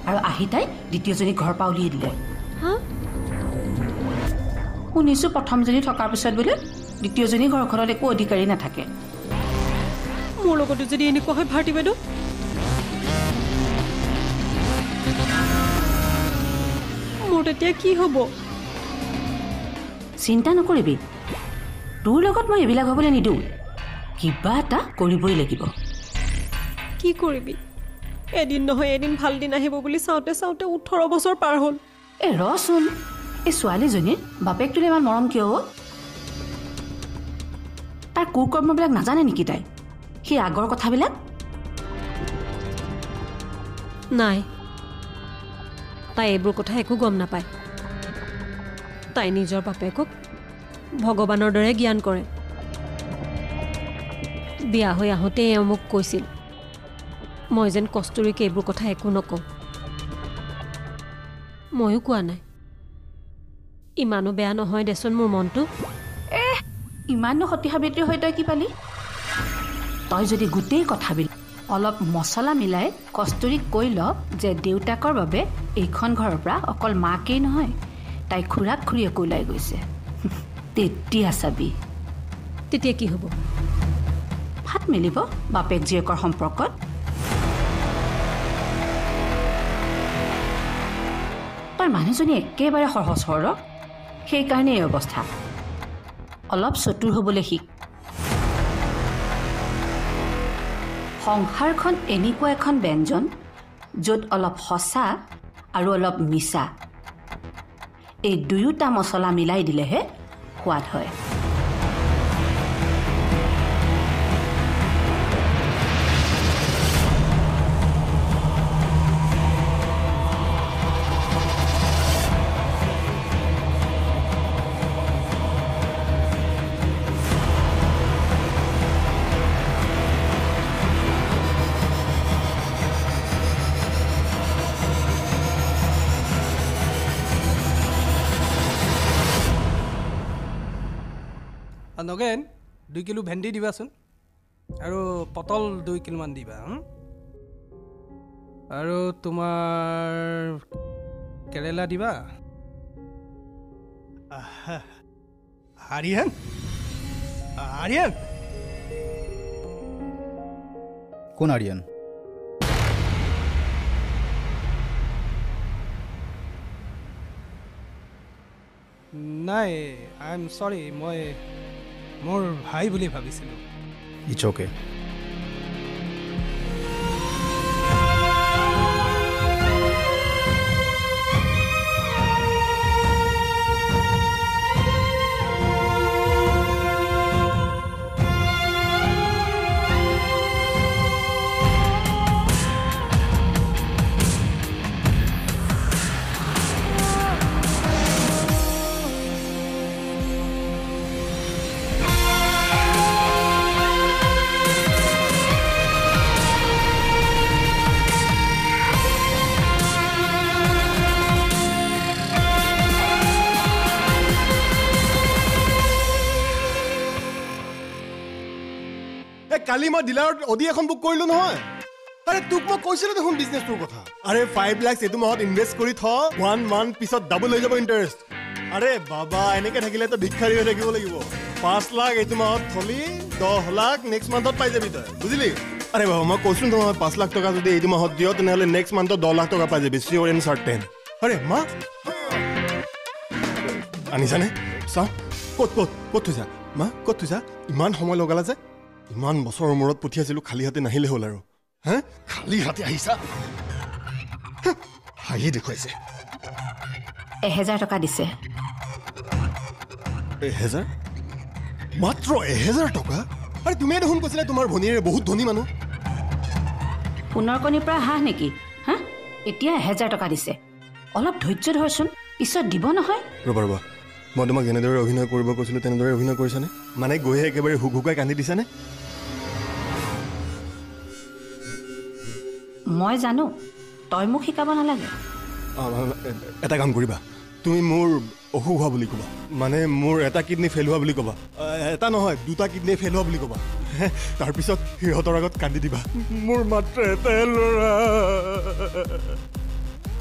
আৰু আহি তাই দ্বিতীয়জনীক ঘৰৰ পৰা উলিয়াই দিলে। শুনিছোঁ প্ৰথমজনী থকাৰ পিছত বোলে দ্বিতীয়জনী ঘৰখনত একো অধিকাৰী নাথাকে। মোৰ লগতো যদি এনেকুৱা হয় ভাৰতী বাইদেউ, মোৰ তেতিয়া কি হ'ব? চিন্তা নকৰিবি, তোৰ লগত মই এইবিলাক হ'বলৈ নিদিওঁ। কিবা এটা কৰিবই লাগিব। কি কৰিবি? এদিন নহয় এদিন ভাল দিন আহিব বুলি চাওঁতে চাওঁতে 18 বছৰ পাৰ হ'ল। এই ৰচোন, এই ছোৱালীজনীৰ বাপেকটোলৈ ইমান মৰম কিয়? তাৰ কুকৰ্মবিলাক নাজানে নেকি তাই? সেই আগৰ কথাবিলাক নাই, তাই এইবোৰ কথা একো গম নাপায়। তাই নিজৰ বাপেকক ভগৱানৰ দৰে জ্ঞান কৰে। বিয়া হৈ আহোঁতে এওঁ মোক কৈছিল মই যেন কস্তুৰীক এইবোৰ কথা একো নকওঁ। ময়ো কোৱা নাই। ইমানো বেয়া নহয় দেচোন মোৰ মনটো। এ ইমানো সতী সাবিত্ৰী হৈ তই কি পালি? তই যদি গোটেই কথাবিলাক অলপ মছলা মিলাই কস্তুৰীক কৈ ল যে দেউতাকৰ বাবে এইখন ঘৰৰ পৰা অকল মাকেই নহয়, তাই খুৰাক খুৰীয়েকো ওলাই গৈছে, তেতিয়া চাবি। তেতিয়া কি হ'ব? ভাত মেলিব বাপেক জীয়েকৰ সম্পৰ্কত। তই মানুহজনী একেবাৰে সহজ সৰল, সেইকাৰণে এই অৱস্থা। অলপ চতুৰ হ'বলৈ শিক। সংসাৰখন এনেকুৱা এখন ব্যঞ্জন য'ত অলপ সঁচা আৰু অলপ মিছা, এই দুয়োটা মছলা মিলাই দিলেহে সোৱাদ হয়। নগেন, 2 কিলো ভেন্দি দিবাচোন আৰু পটল 2 কিলোমান দিবা। আৰু তোমাৰ কেৰেলা দিবা। আৰিয়ান, আৰিয়ান। কোন আৰিয়ান? নাই, I am চৰি, মই মোৰ ভাই বুলি ভাবিছিলোঁ। It's okay. কালি মই ডিলাৰত অডি এখন বুক কৰিলোঁ নহয়। আৰে তোক মই কৈছিলোঁ দেখোন বিজনেছটোৰ কথা। আৰে 5 লাখ এইটো মাহত ইনভেষ্ট কৰি থ, 1 মান্থ পিছত ডাবল হৈ যাব ইণ্টাৰেষ্ট। আৰে বাবা, এনেকৈ থাকিলে তই ভিক্ষাৰী হৈ থাকিব লাগিব। 5 লাখ এইটো মাহত থলি, 10 লাখ নেক্সট মান্থত পাই যাবি তই, বুজিলি? আৰে বাবা, মই কৈছোঁ নহয় 5 লাখ টকা যদি এইটো মাহত দিয় তেনেহ'লে নেক্সট মান্থত 10 লাখ টকা পাই যাবি, চিয়'ৰ এণ্ড চাৰ্টেন। আৰে মা, আনিছানে? চাওঁ ক'ত ক'ত ক'ত থৈছা মা, ক'ত থৈছা? ইমান সময় লগালা যে, ইমান বছৰৰ মূৰত পঠিয়াইছিলোঁ, খালী হাতে নাহিলে হ'ল আৰু। হে, খালী হাতে আহিছা, হাঁহি দেখুৱাইছে। 1000 টকা দিছে। 1000? মাত্ৰ 1000 টকা? আৰে তুমিয়ে দেখোন কৈছিলা তোমাৰ ভনীয়েৰে বহুত ধনী মানুহ। সোণৰ কণীৰ পৰা হাঁহ নেকি? হা, এতিয়া 1000 টকা দিছে। অলপ ধৈৰ্য ধৰচোন, পিছত দিব নহয়। ৰ'বা ৰ'বা, মই তোমাক যেনেদৰে অভিনয় কৰিব কৈছিলোঁ তেনেদৰে অভিনয় কৰিছানে? মানে গৈহে একেবাৰে হুকহুকাই কান্দি দিছানে? মই জানো, তই মোক শিকাব নালাগে। এটা কাম কৰিবা, তুমি মোৰ অসুখ হোৱা বুলি ক'বা, মানে মোৰ এটা কিডনী ফেইল হোৱা বুলি ক'বা, এটা নহয় 2টা কিডনী ফেইল হোৱা বুলি ক'বা। তাৰপিছত সিহঁতৰ আগত কান্দি দিবা, মোৰ মাত্ৰ এটাই ল'ৰা।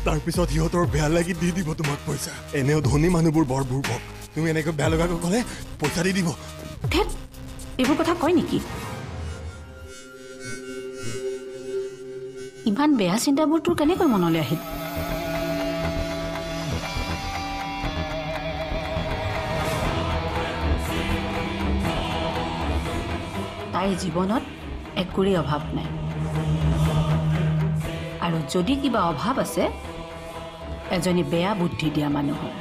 তাৰপিছত সিহঁতৰ বেয়া লাগি দি দিব তোমাক পইচা। এনেও ধনী মানুহবোৰ বৰ বুৰ্বক, তুমি এনেকৈ বেয়া লগাকৈ ক'লে পইচা দি দিব। এইবোৰ কথা কয় নেকি? ইমান বেয়া চিন্তাবোৰ তোৰ কেনেকৈ মনলৈ আহিল? তাইৰ জীৱনত একোৰেই অভাৱ নাই, আৰু যদি কিবা অভাৱ আছে, এজনী বেয়া বুদ্ধি দিয়া মানুহৰ।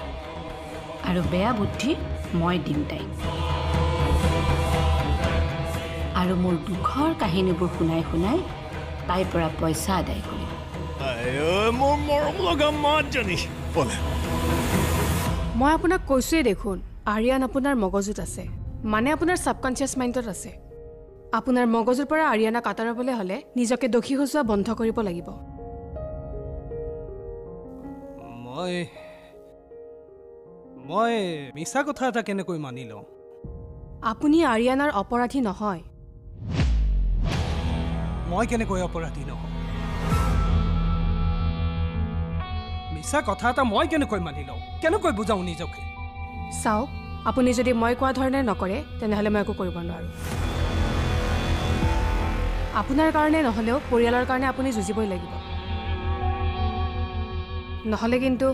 আৰু বেয়া বুদ্ধি মই দিম তাইক। আৰু মোৰ দুখৰ কাহিনীবোৰ শুনাই শুনাই তাইৰ পৰা পইচা আদায় কৰিম। মোৰ মৰম লগা মাতজনী। মই আপোনাক কৈছোঁৱেই দেখোন, আৰিয়ান আপোনাৰ মগজুত আছে, মানে আপোনাৰ ছাবকনচিয়াছ মাইণ্ডত আছে। আপোনাৰ মগজুৰ পৰা আৰিয়ানাক আঁতৰাবলৈ হ'লে নিজকে দোষী সজোৱা বন্ধ কৰিব লাগিব। মই মিছা কথা এটা কেনেকৈ মানি লওঁ? আপুনি আৰিয়ানাৰ অপৰাধী নহয়। মই কেনেকৈ অপৰাধী নহওঁ? মিছা কথা এটা মই কেনেকৈ মানি লওঁ? কেনেকৈ বুজাওঁ নিজকে? চাওক, আপুনি যদি মই কোৱা ধৰণে নকৰে তেনেহ'লে মই একো কৰিব নোৱাৰোঁ। আপোনাৰ কাৰণে নহ'লেও পৰিয়ালৰ কাৰণে আপুনি যুঁজিবই লাগিব, নহ'লে কিন্তু।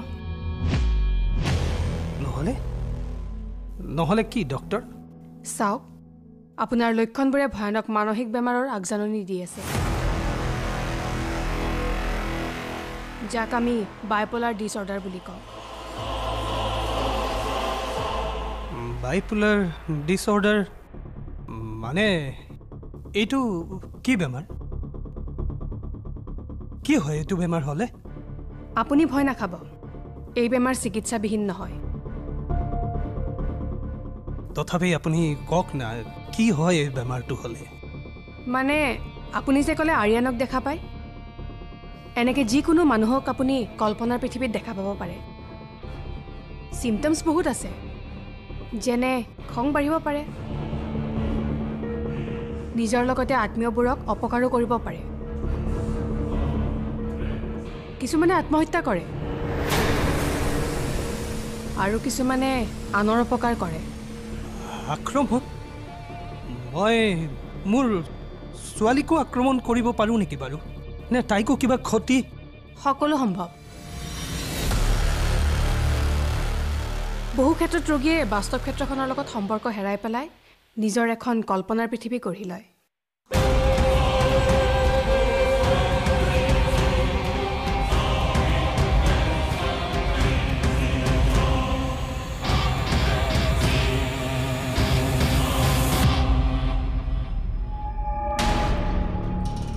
নহ'লে? নহ'লে কি ডক্টৰ? চাওক, আপোনাৰ লক্ষণবোৰে ভয়ানক মানসিক বেমাৰৰ আগজাননী দি আছে, যাক আমি বাইপোলাৰ ডিছঅৰ্ডাৰ বুলি কওঁ। বাইপোলাৰ ডিছঅৰ্ডাৰ মানে এইটো কি বেমাৰ? কি হয় এইটো বেমাৰ হ'লে? আপুনি ভয় নাখাব, এই বেমাৰ চিকিৎসাবিহীন নহয়। তথাপি আপুনি কওক না, কি হয় এই বেমাৰটো হ'লে? মানে আপুনি যে ক'লে আৰিয়ানক দেখা পায়, এনেকৈ যিকোনো মানুহক আপুনি কল্পনাৰ পৃথিৱীত দেখা পাব পাৰে। চিমটমছ বহুত আছে, যেনে খং বাঢ়িব পাৰে, নিজৰ লগতে আত্মীয়বোৰক অপকাৰো কৰিব পাৰে। কিছুমানে আত্মহত্যা কৰে আৰু কিছুমানে আনৰ অপকাৰ কৰে। আক্ৰমণ? মই মোৰ ছোৱালীকো আক্ৰমণ কৰিব পাৰোঁ নেকি বাৰু? নে তাইকো কিবা ক্ষতি? সকলো সম্ভৱ। বহু ক্ষেত্ৰত ৰোগীয়ে বাস্তৱ ক্ষেত্ৰখনৰ লগত সম্পৰ্ক হেৰাই পেলাই নিজৰ এখন কল্পনাৰ পৃথিৱী গঢ়ি লয়।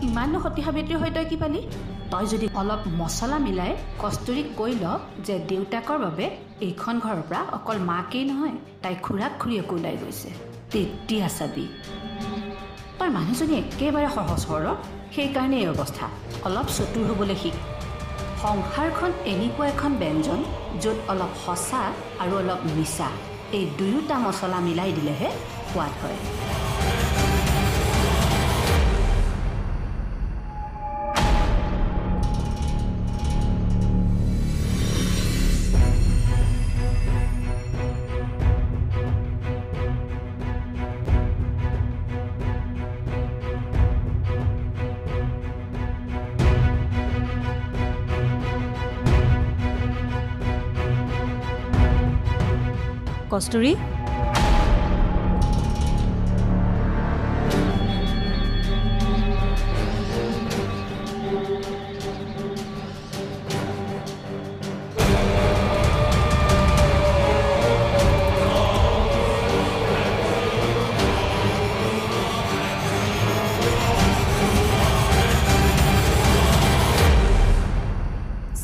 ইমাননো সতী সাবিত্ৰী হৈ তই কি পালি? তই যদি অলপ মছলা মিলাই কস্তুৰীক কৈ ল যে দেউতাকৰ বাবে এইখন ঘৰৰ পৰা অকল মাকেই নহয় তাই খুৰাক খুৰীয়েকো ওলাই গৈছে, তেতিয়া চাবি। তই মানুহজনী একেবাৰে সহজ সৰল, সেইকাৰণে এই অৱস্থা। অলপ চতুৰ হ'বলৈ শিক। সংসাৰখন এনেকুৱা এখন ব্যঞ্জন য'ত অলপ সঁচা আৰু অলপ মিছা, এই দুয়োটা মছলা মিলাই দিলেহে সোৱাদ হয়। কস্তুৰী,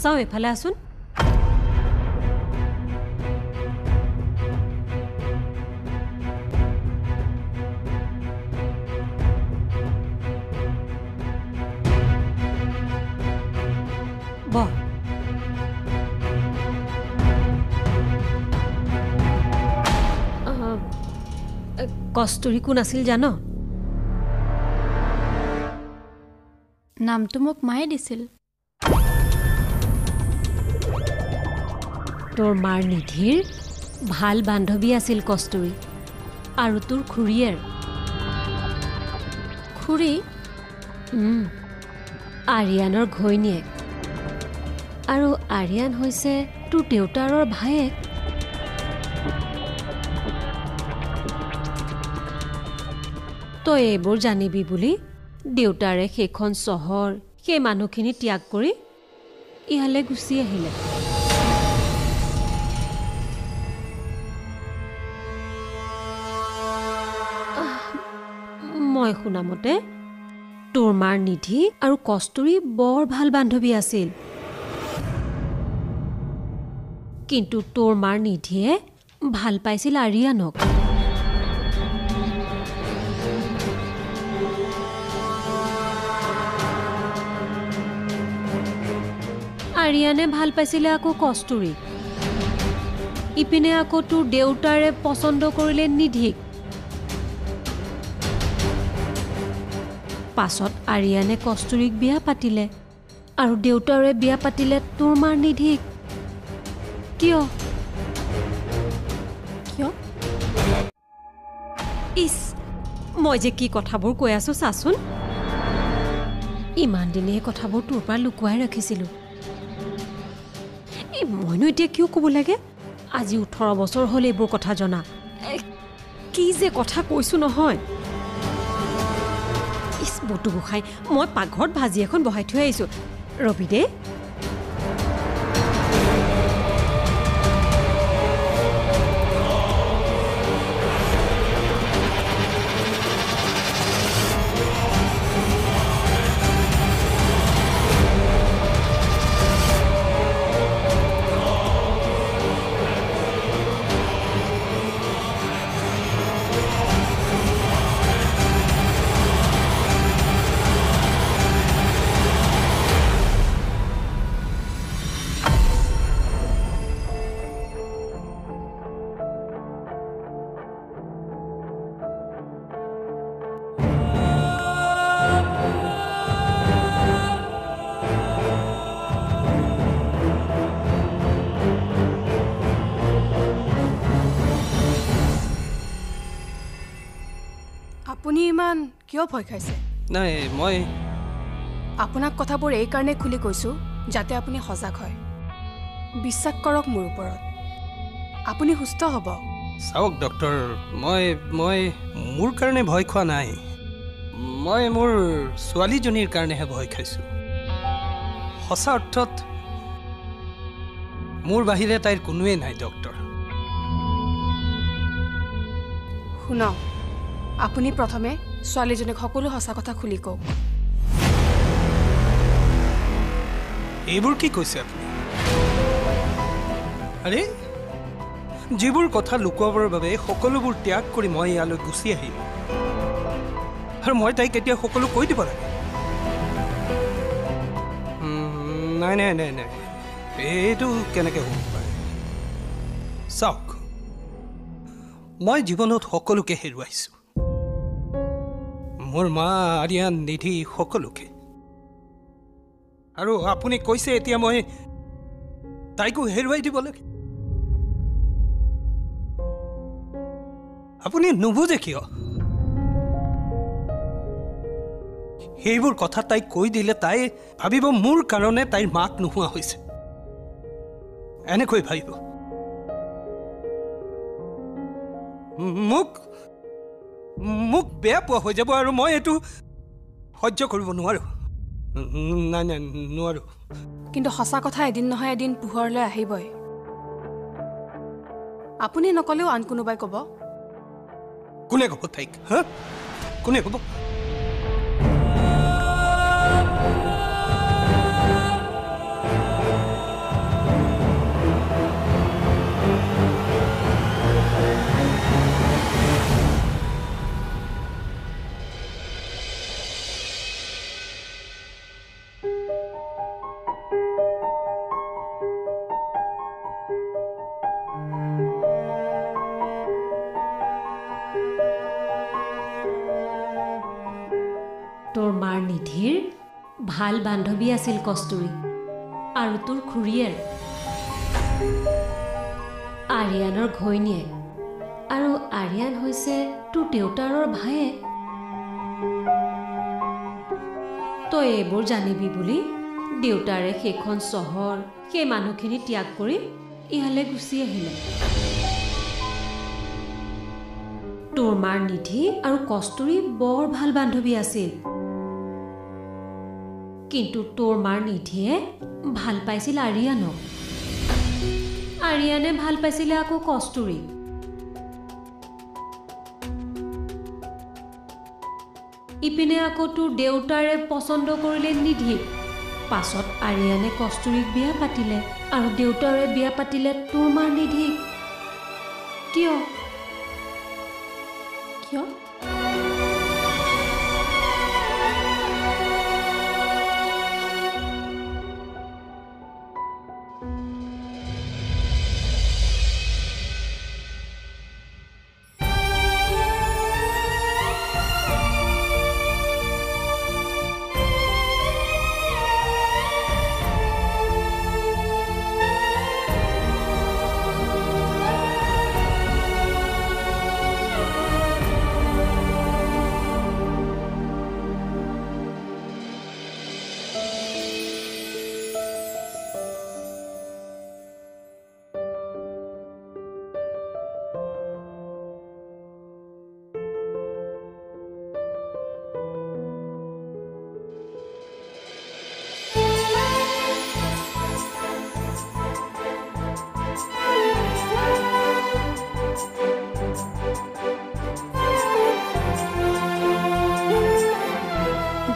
চাওঁ এফালে আছোন। বহ। কস্তুৰী কোন আছিল জান? নামটো মোক মায়ে দিছিল। তোৰ মাৰ নিধিৰ ভাল বান্ধৱী আছিল কস্তুৰী, আৰু তোৰ খুৰীয়েৰ। খুৰী? আৰিয়ানৰ ঘৈণীয়েক। আৰু আৰিয়ান হৈছে তোৰ দেউতাৰৰ ভায়েক। তই এইবোৰ জানিবি বুলি দেউতাৰে সেইখন চহৰ, সেই মানুহখিনি ত্যাগ কৰি ইয়ালৈ গুচি আহিলে। মই শুনামতে তোৰ মাৰ নিধি আৰু কস্তুৰী বৰ ভাল বান্ধৱী আছিল, কিন্তু তোৰ মাৰ নিধিয়ে ভাল পাইছিল আৰিয়ানক। আৰিয়ানে ভাল পাইছিলে আকৌ কস্তুৰীক। ইপিনে আকৌ তোৰ দেউতাৰে পচন্দ কৰিলে নিধিক। পাছত আৰিয়ানে কস্তুৰীক বিয়া পাতিলে আৰু দেউতাৰে বিয়া পাতিলে তোৰ মাৰ নিধিক। কিয়? কিয়? ইছ, মই যে কি কথাবোৰ কৈ আছো চাচোন। ইমান দিনে এই কথাবোৰ তোৰ পৰা লুকুৱাই ৰাখিছিলোঁ। এই মইনো এতিয়া কিয় ক'ব লাগে? আজি 18 বছৰ হ'ল এইবোৰ কথা জনা। কি যে কথা কৈছোঁ নহয়। ইছ বটু গোসাঁই, মই পাকঘৰত ভাজি এখন বহাই থৈ আহিছোঁ, ৰবি দেই। আপুনি ইমান কিয় ভয় খাইছে? নাই, মই আপোনাক কথাবোৰ এইকাৰণে খুলি কৈছোঁ যাতে আপুনি সজাগ হয়। বিশ্বাস কৰক মোৰ ওপৰত, আপুনি সুস্থ হ'ব। চাওক ডক্টৰ, মই মই মোৰ কাৰণে ভয় খোৱা নাই, মই মোৰ ছোৱালীজনীৰ কাৰণেহে ভয় খাইছোঁ। সঁচা অৰ্থত মোৰ বাহিৰে তাইৰ কোনোৱেই নাই ডক্টৰ। শুনক, আপুনি প্ৰথমে ছোৱালীজনীক সকলো সঁচা কথা খুলি কওক। এইবোৰ কি কৈছে আপুনি? আৰে, যিবোৰ কথা লুকুৱাবৰ বাবে সকলোবোৰ ত্যাগ কৰি মই ইয়ালৈ গুচি আহিলোঁ, আৰু মই তাইক এতিয়া সকলো কৈ দিব লাগে? নাই নাই নাই নাই, এইটো কেনেকৈ হ'ব পাৰে? চাওক, মই জীৱনত সকলোকে হেৰুৱাইছোঁ, মোৰ মা, আৰিয়ান, নিধি, সকলোকে। আৰু আপুনি কৈছে এতিয়া মই তাইকো হেৰুৱাই দিব লাগে? আপুনি নুবুজে কিয়? সেইবোৰ কথা তাইক কৈ দিলে তাই ভাবিব মোৰ কাৰণে তাইৰ মাক নোহোৱা হৈছে, এনেকৈ ভাবিব। মোক মোক বেয়া পোৱা হৈ যাব, আৰু মই এইটো সহ্য কৰিব নোৱাৰোঁ। নাই নাই, নোৱাৰোঁ। কিন্তু সঁচা কথা এদিন নহয় এদিন পোহৰলৈ আহিবই। আপুনি নক'লেও আন কোনোবাই ক'ব। কোনে ক'ব তাইক? হা, কোনে ক'ব? তোৰ মাৰ নিধিৰ ভাল বান্ধৱী আছিল কস্তুৰী, আৰু তোৰ খুৰীয়েৰ আৰিয়ানৰ ঘৈণীয়েক, আৰু আৰিয়ান হৈছে তোৰ দেউতাৰৰ ভায়েক। তই এইবোৰ জানিবি বুলি দেউতাৰে সেইখন চহৰ, সেই মানুহখিনি ত্যাগ কৰি ইয়ালৈ গুচি আহিলে। তোৰ মাৰ নিধি আৰু কস্তুৰী বৰ ভাল বান্ধৱী আছিল, কিন্তু তোৰ মাৰ নিধিয়ে ভাল পাইছিল আৰিয়ানক, আৰিয়ানে ভাল পাইছিলে আকৌ কস্তুৰীক। ইপিনে আকৌ তোৰ দেউতাৰে পচন্দ কৰিলে নিধিক। পাছত আৰিয়ানে কস্তুৰীক বিয়া পাতিলে, আৰু দেউতাৰে বিয়া পাতিলে তোৰ মাৰ নিধিক। কিয়? কিয়?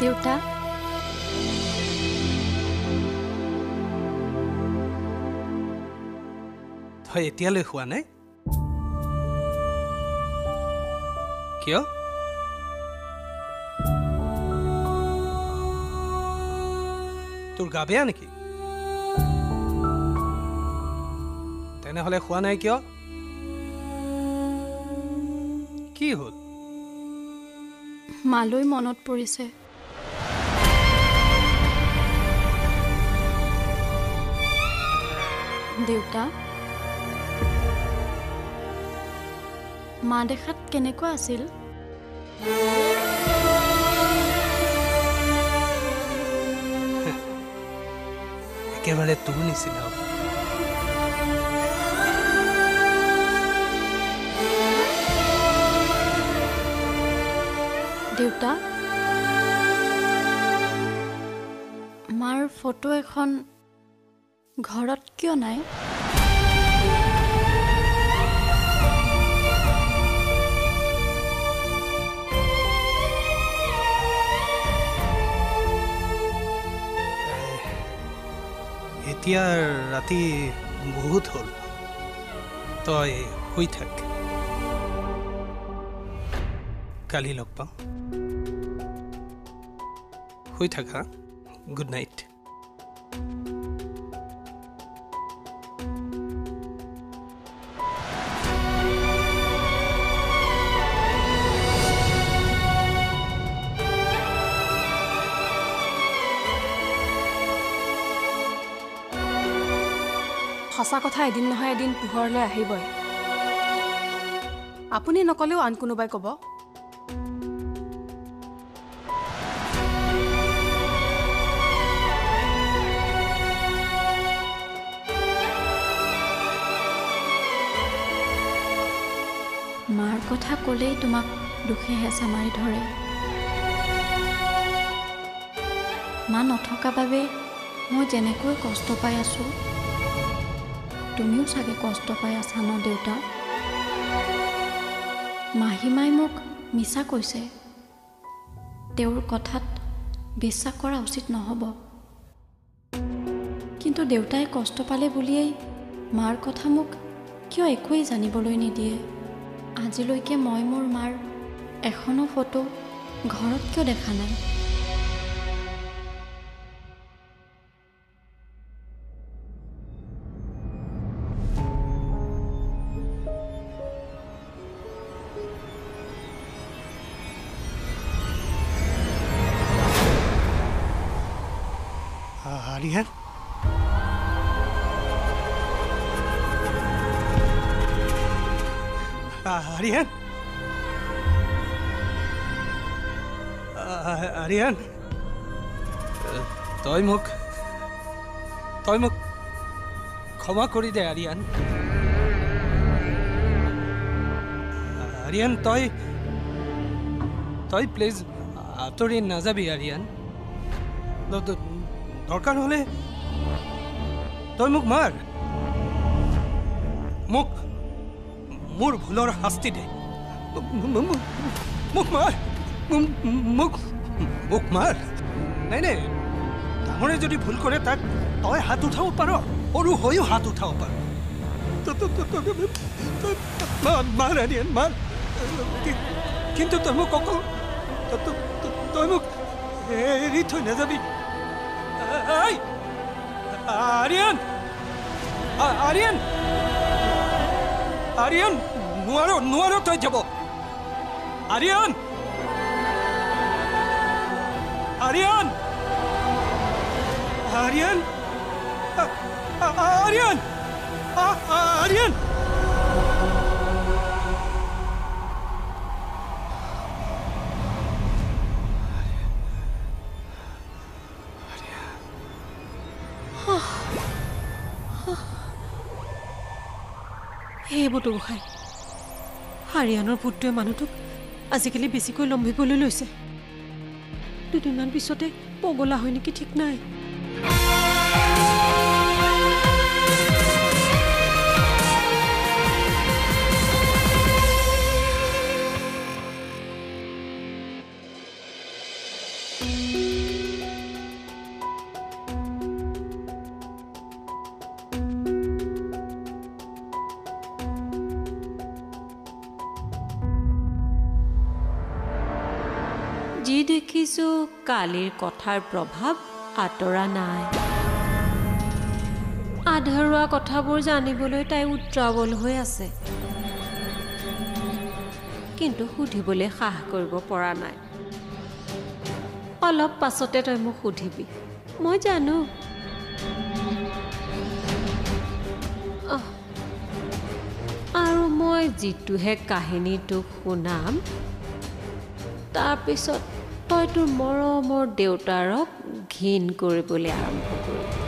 দেউতা, তই এতিয়ালৈ খোৱা নাই কিয়? তোৰ গা বেয়া নেকি? তেনেহ'লে খোৱা নাই কিয়? কি হ'ল? মালৈ মনত পৰিছে। দেউতা, মা দেখাত কেনেকুৱা আছিল? একেবাৰে তোৰ নিচিনা। দেউতা, মাৰ ফটো এখন ঘৰত কিয় নাই? এতিয়া ৰাতি বহুত হ'ল, তই শুই থাক, কালি লগ পাম। শুই থাক, হা, গুড নাইট। সঁচা কথা এদিন নহয় এদিন পোহৰলৈ আহিবই। আপুনি নক'লেও আন কোনোবাই ক'ব। মাৰ কথা ক'লেই তোমাক দুখে হেঁচা মাৰি ধৰে। মা নথকা বাবে মই যেনেকৈ কষ্ট পাই আছোঁ, তুমিও চাগে কষ্ট পাই আছা ন দেউতা? মাহীমাই মোক মিছা কৈছে, তেওঁৰ কথাত বিশ্বাস কৰা উচিত নহ'ব। কিন্তু দেউতাই কষ্ট পালে বুলিয়েই মাৰ কথা মোক কিয় একোৱেই জানিবলৈ নিদিয়ে? আজিলৈকে মই মোৰ মাৰ এখনো ফটো ঘৰত কিয় দেখা নাই? আৰিয়ান, আৰিয়ান, আৰিয়ান, তই মোক ক্ষমা কৰি দে আৰিয়ান। আৰিয়ান, তই প্লিজ আঁতৰি নাযাবি আৰিয়ান। দৰকাৰ হ'লে তই মোক মাৰ, মোক মোৰ ভুলৰ শাস্তি দে, মোক মাৰ, মোক মাৰ। নাই নাই, ডাঙৰে যদি ভুল কৰে তাক তই হাত উঠাব পাৰ, সৰু হৈও হাত উঠাব পাৰ। মাৰ আৰিয়ান, মাৰ, কিন্তু তই মোক অকল তই মোক এৰি থৈ নাযাবি। আৰিয়ান, আৰিয়ান, আৰিয়ান, নোৱাৰো, নোৱাৰো তই যাব। আৰিয়ান, আৰিয়ান, আৰিয়ান, আৰিয়ান, আৰিয়ান। হে বটু গোসাঁই, হাৰিয়ানৰ ভূতটোৱে মানুহটোক আজিকালি বেছিকৈ লম্ভিবলৈ লৈছে। দুদিনমান পিছতে পগলা হয় নেকি ঠিক নাই। যি দেখিছোঁ কালিৰ কথাৰ প্ৰভাৱ আঁতৰা নাই। আধৰুৱা কথাবোৰ জানিবলৈ তাই উত্ৰাৱল হৈ আছে, কিন্তু সুধিবলৈ সাহ কৰিব পৰা নাই। অলপ পাছতে তই মোক সুধিবি, মই জানো। আৰু মই যিটোহে কাহিনী তোক শুনাম, তাৰপিছত তই তোৰ মৰমৰ দেউতাৰক ঘিণ কৰিবলৈ আৰম্ভ কৰিবি।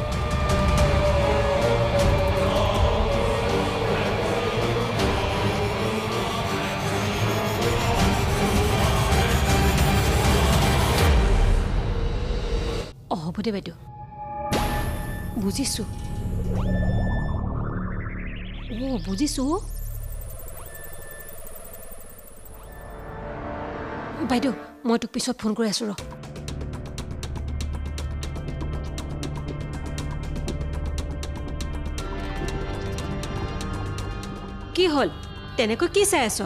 অ হ'ব দে বাইদেউ, বুজিছোঁ। অ' বুজিছোঁ বাইদেউ, মই তোক পিছত ফোন কৰি আছোঁ ৰ। কি হ'ল, তেনেকৈ কি চাই আছ?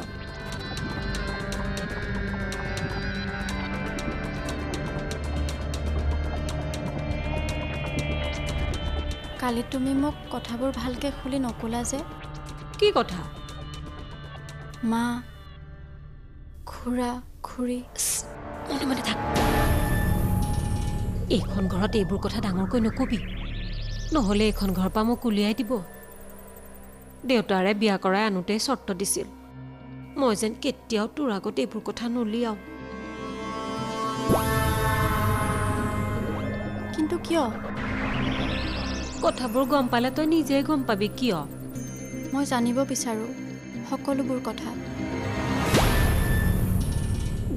কালি তুমি মোক কথাবোৰ ভালকৈ খুলি নকলা যে। কি কথা? মা, খুৰা, খুৰী। মনে মনে থাক। এইখন ঘৰত এইবোৰ কথা ডাঙৰকৈ নকবি, নহ'লে এইখন ঘৰৰ পৰা মোক উলিয়াই দিব। দেউতাৰে বিয়া কৰাই আনোতেই চৰ্ত দিছিল, মই যেন কেতিয়াও তোৰ আগত এইবোৰ কথা নুলিয়াওঁ। কিন্তু কিয়? কথাবোৰ গম পালে তই নিজেই গম পাবি কিয়। মই জানিব বিচাৰোঁ সকলোবোৰ কথা।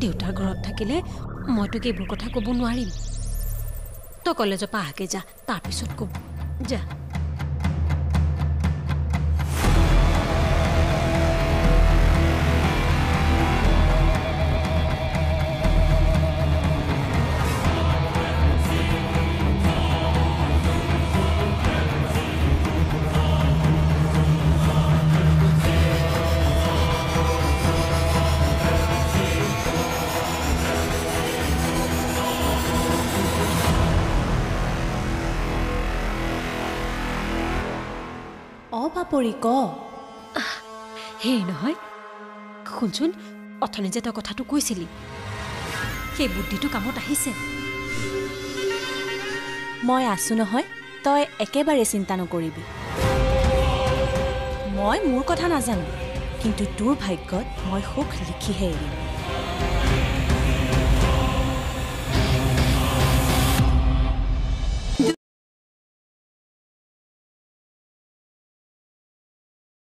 দেউতাৰ ঘৰত থাকিলে মই তোক এইবোৰ কথা ক'ব নোৱাৰিম। তই কলেজৰ পৰা আহগে যা, তাৰপিছত ক'ব যা। পাপৰি ক। হেৰি নহয়, শুনচোন, অথনি যে তই কথাটো কৈছিলি, সেই বুদ্ধিটো কামত আহিছে। মই আছো নহয়, তই একেবাৰে চিন্তা নকৰিবি। মই মোৰ কথা নাজানো, কিন্তু তোৰ ভাগ্যত মই সুখ লিখিহে এৰিম।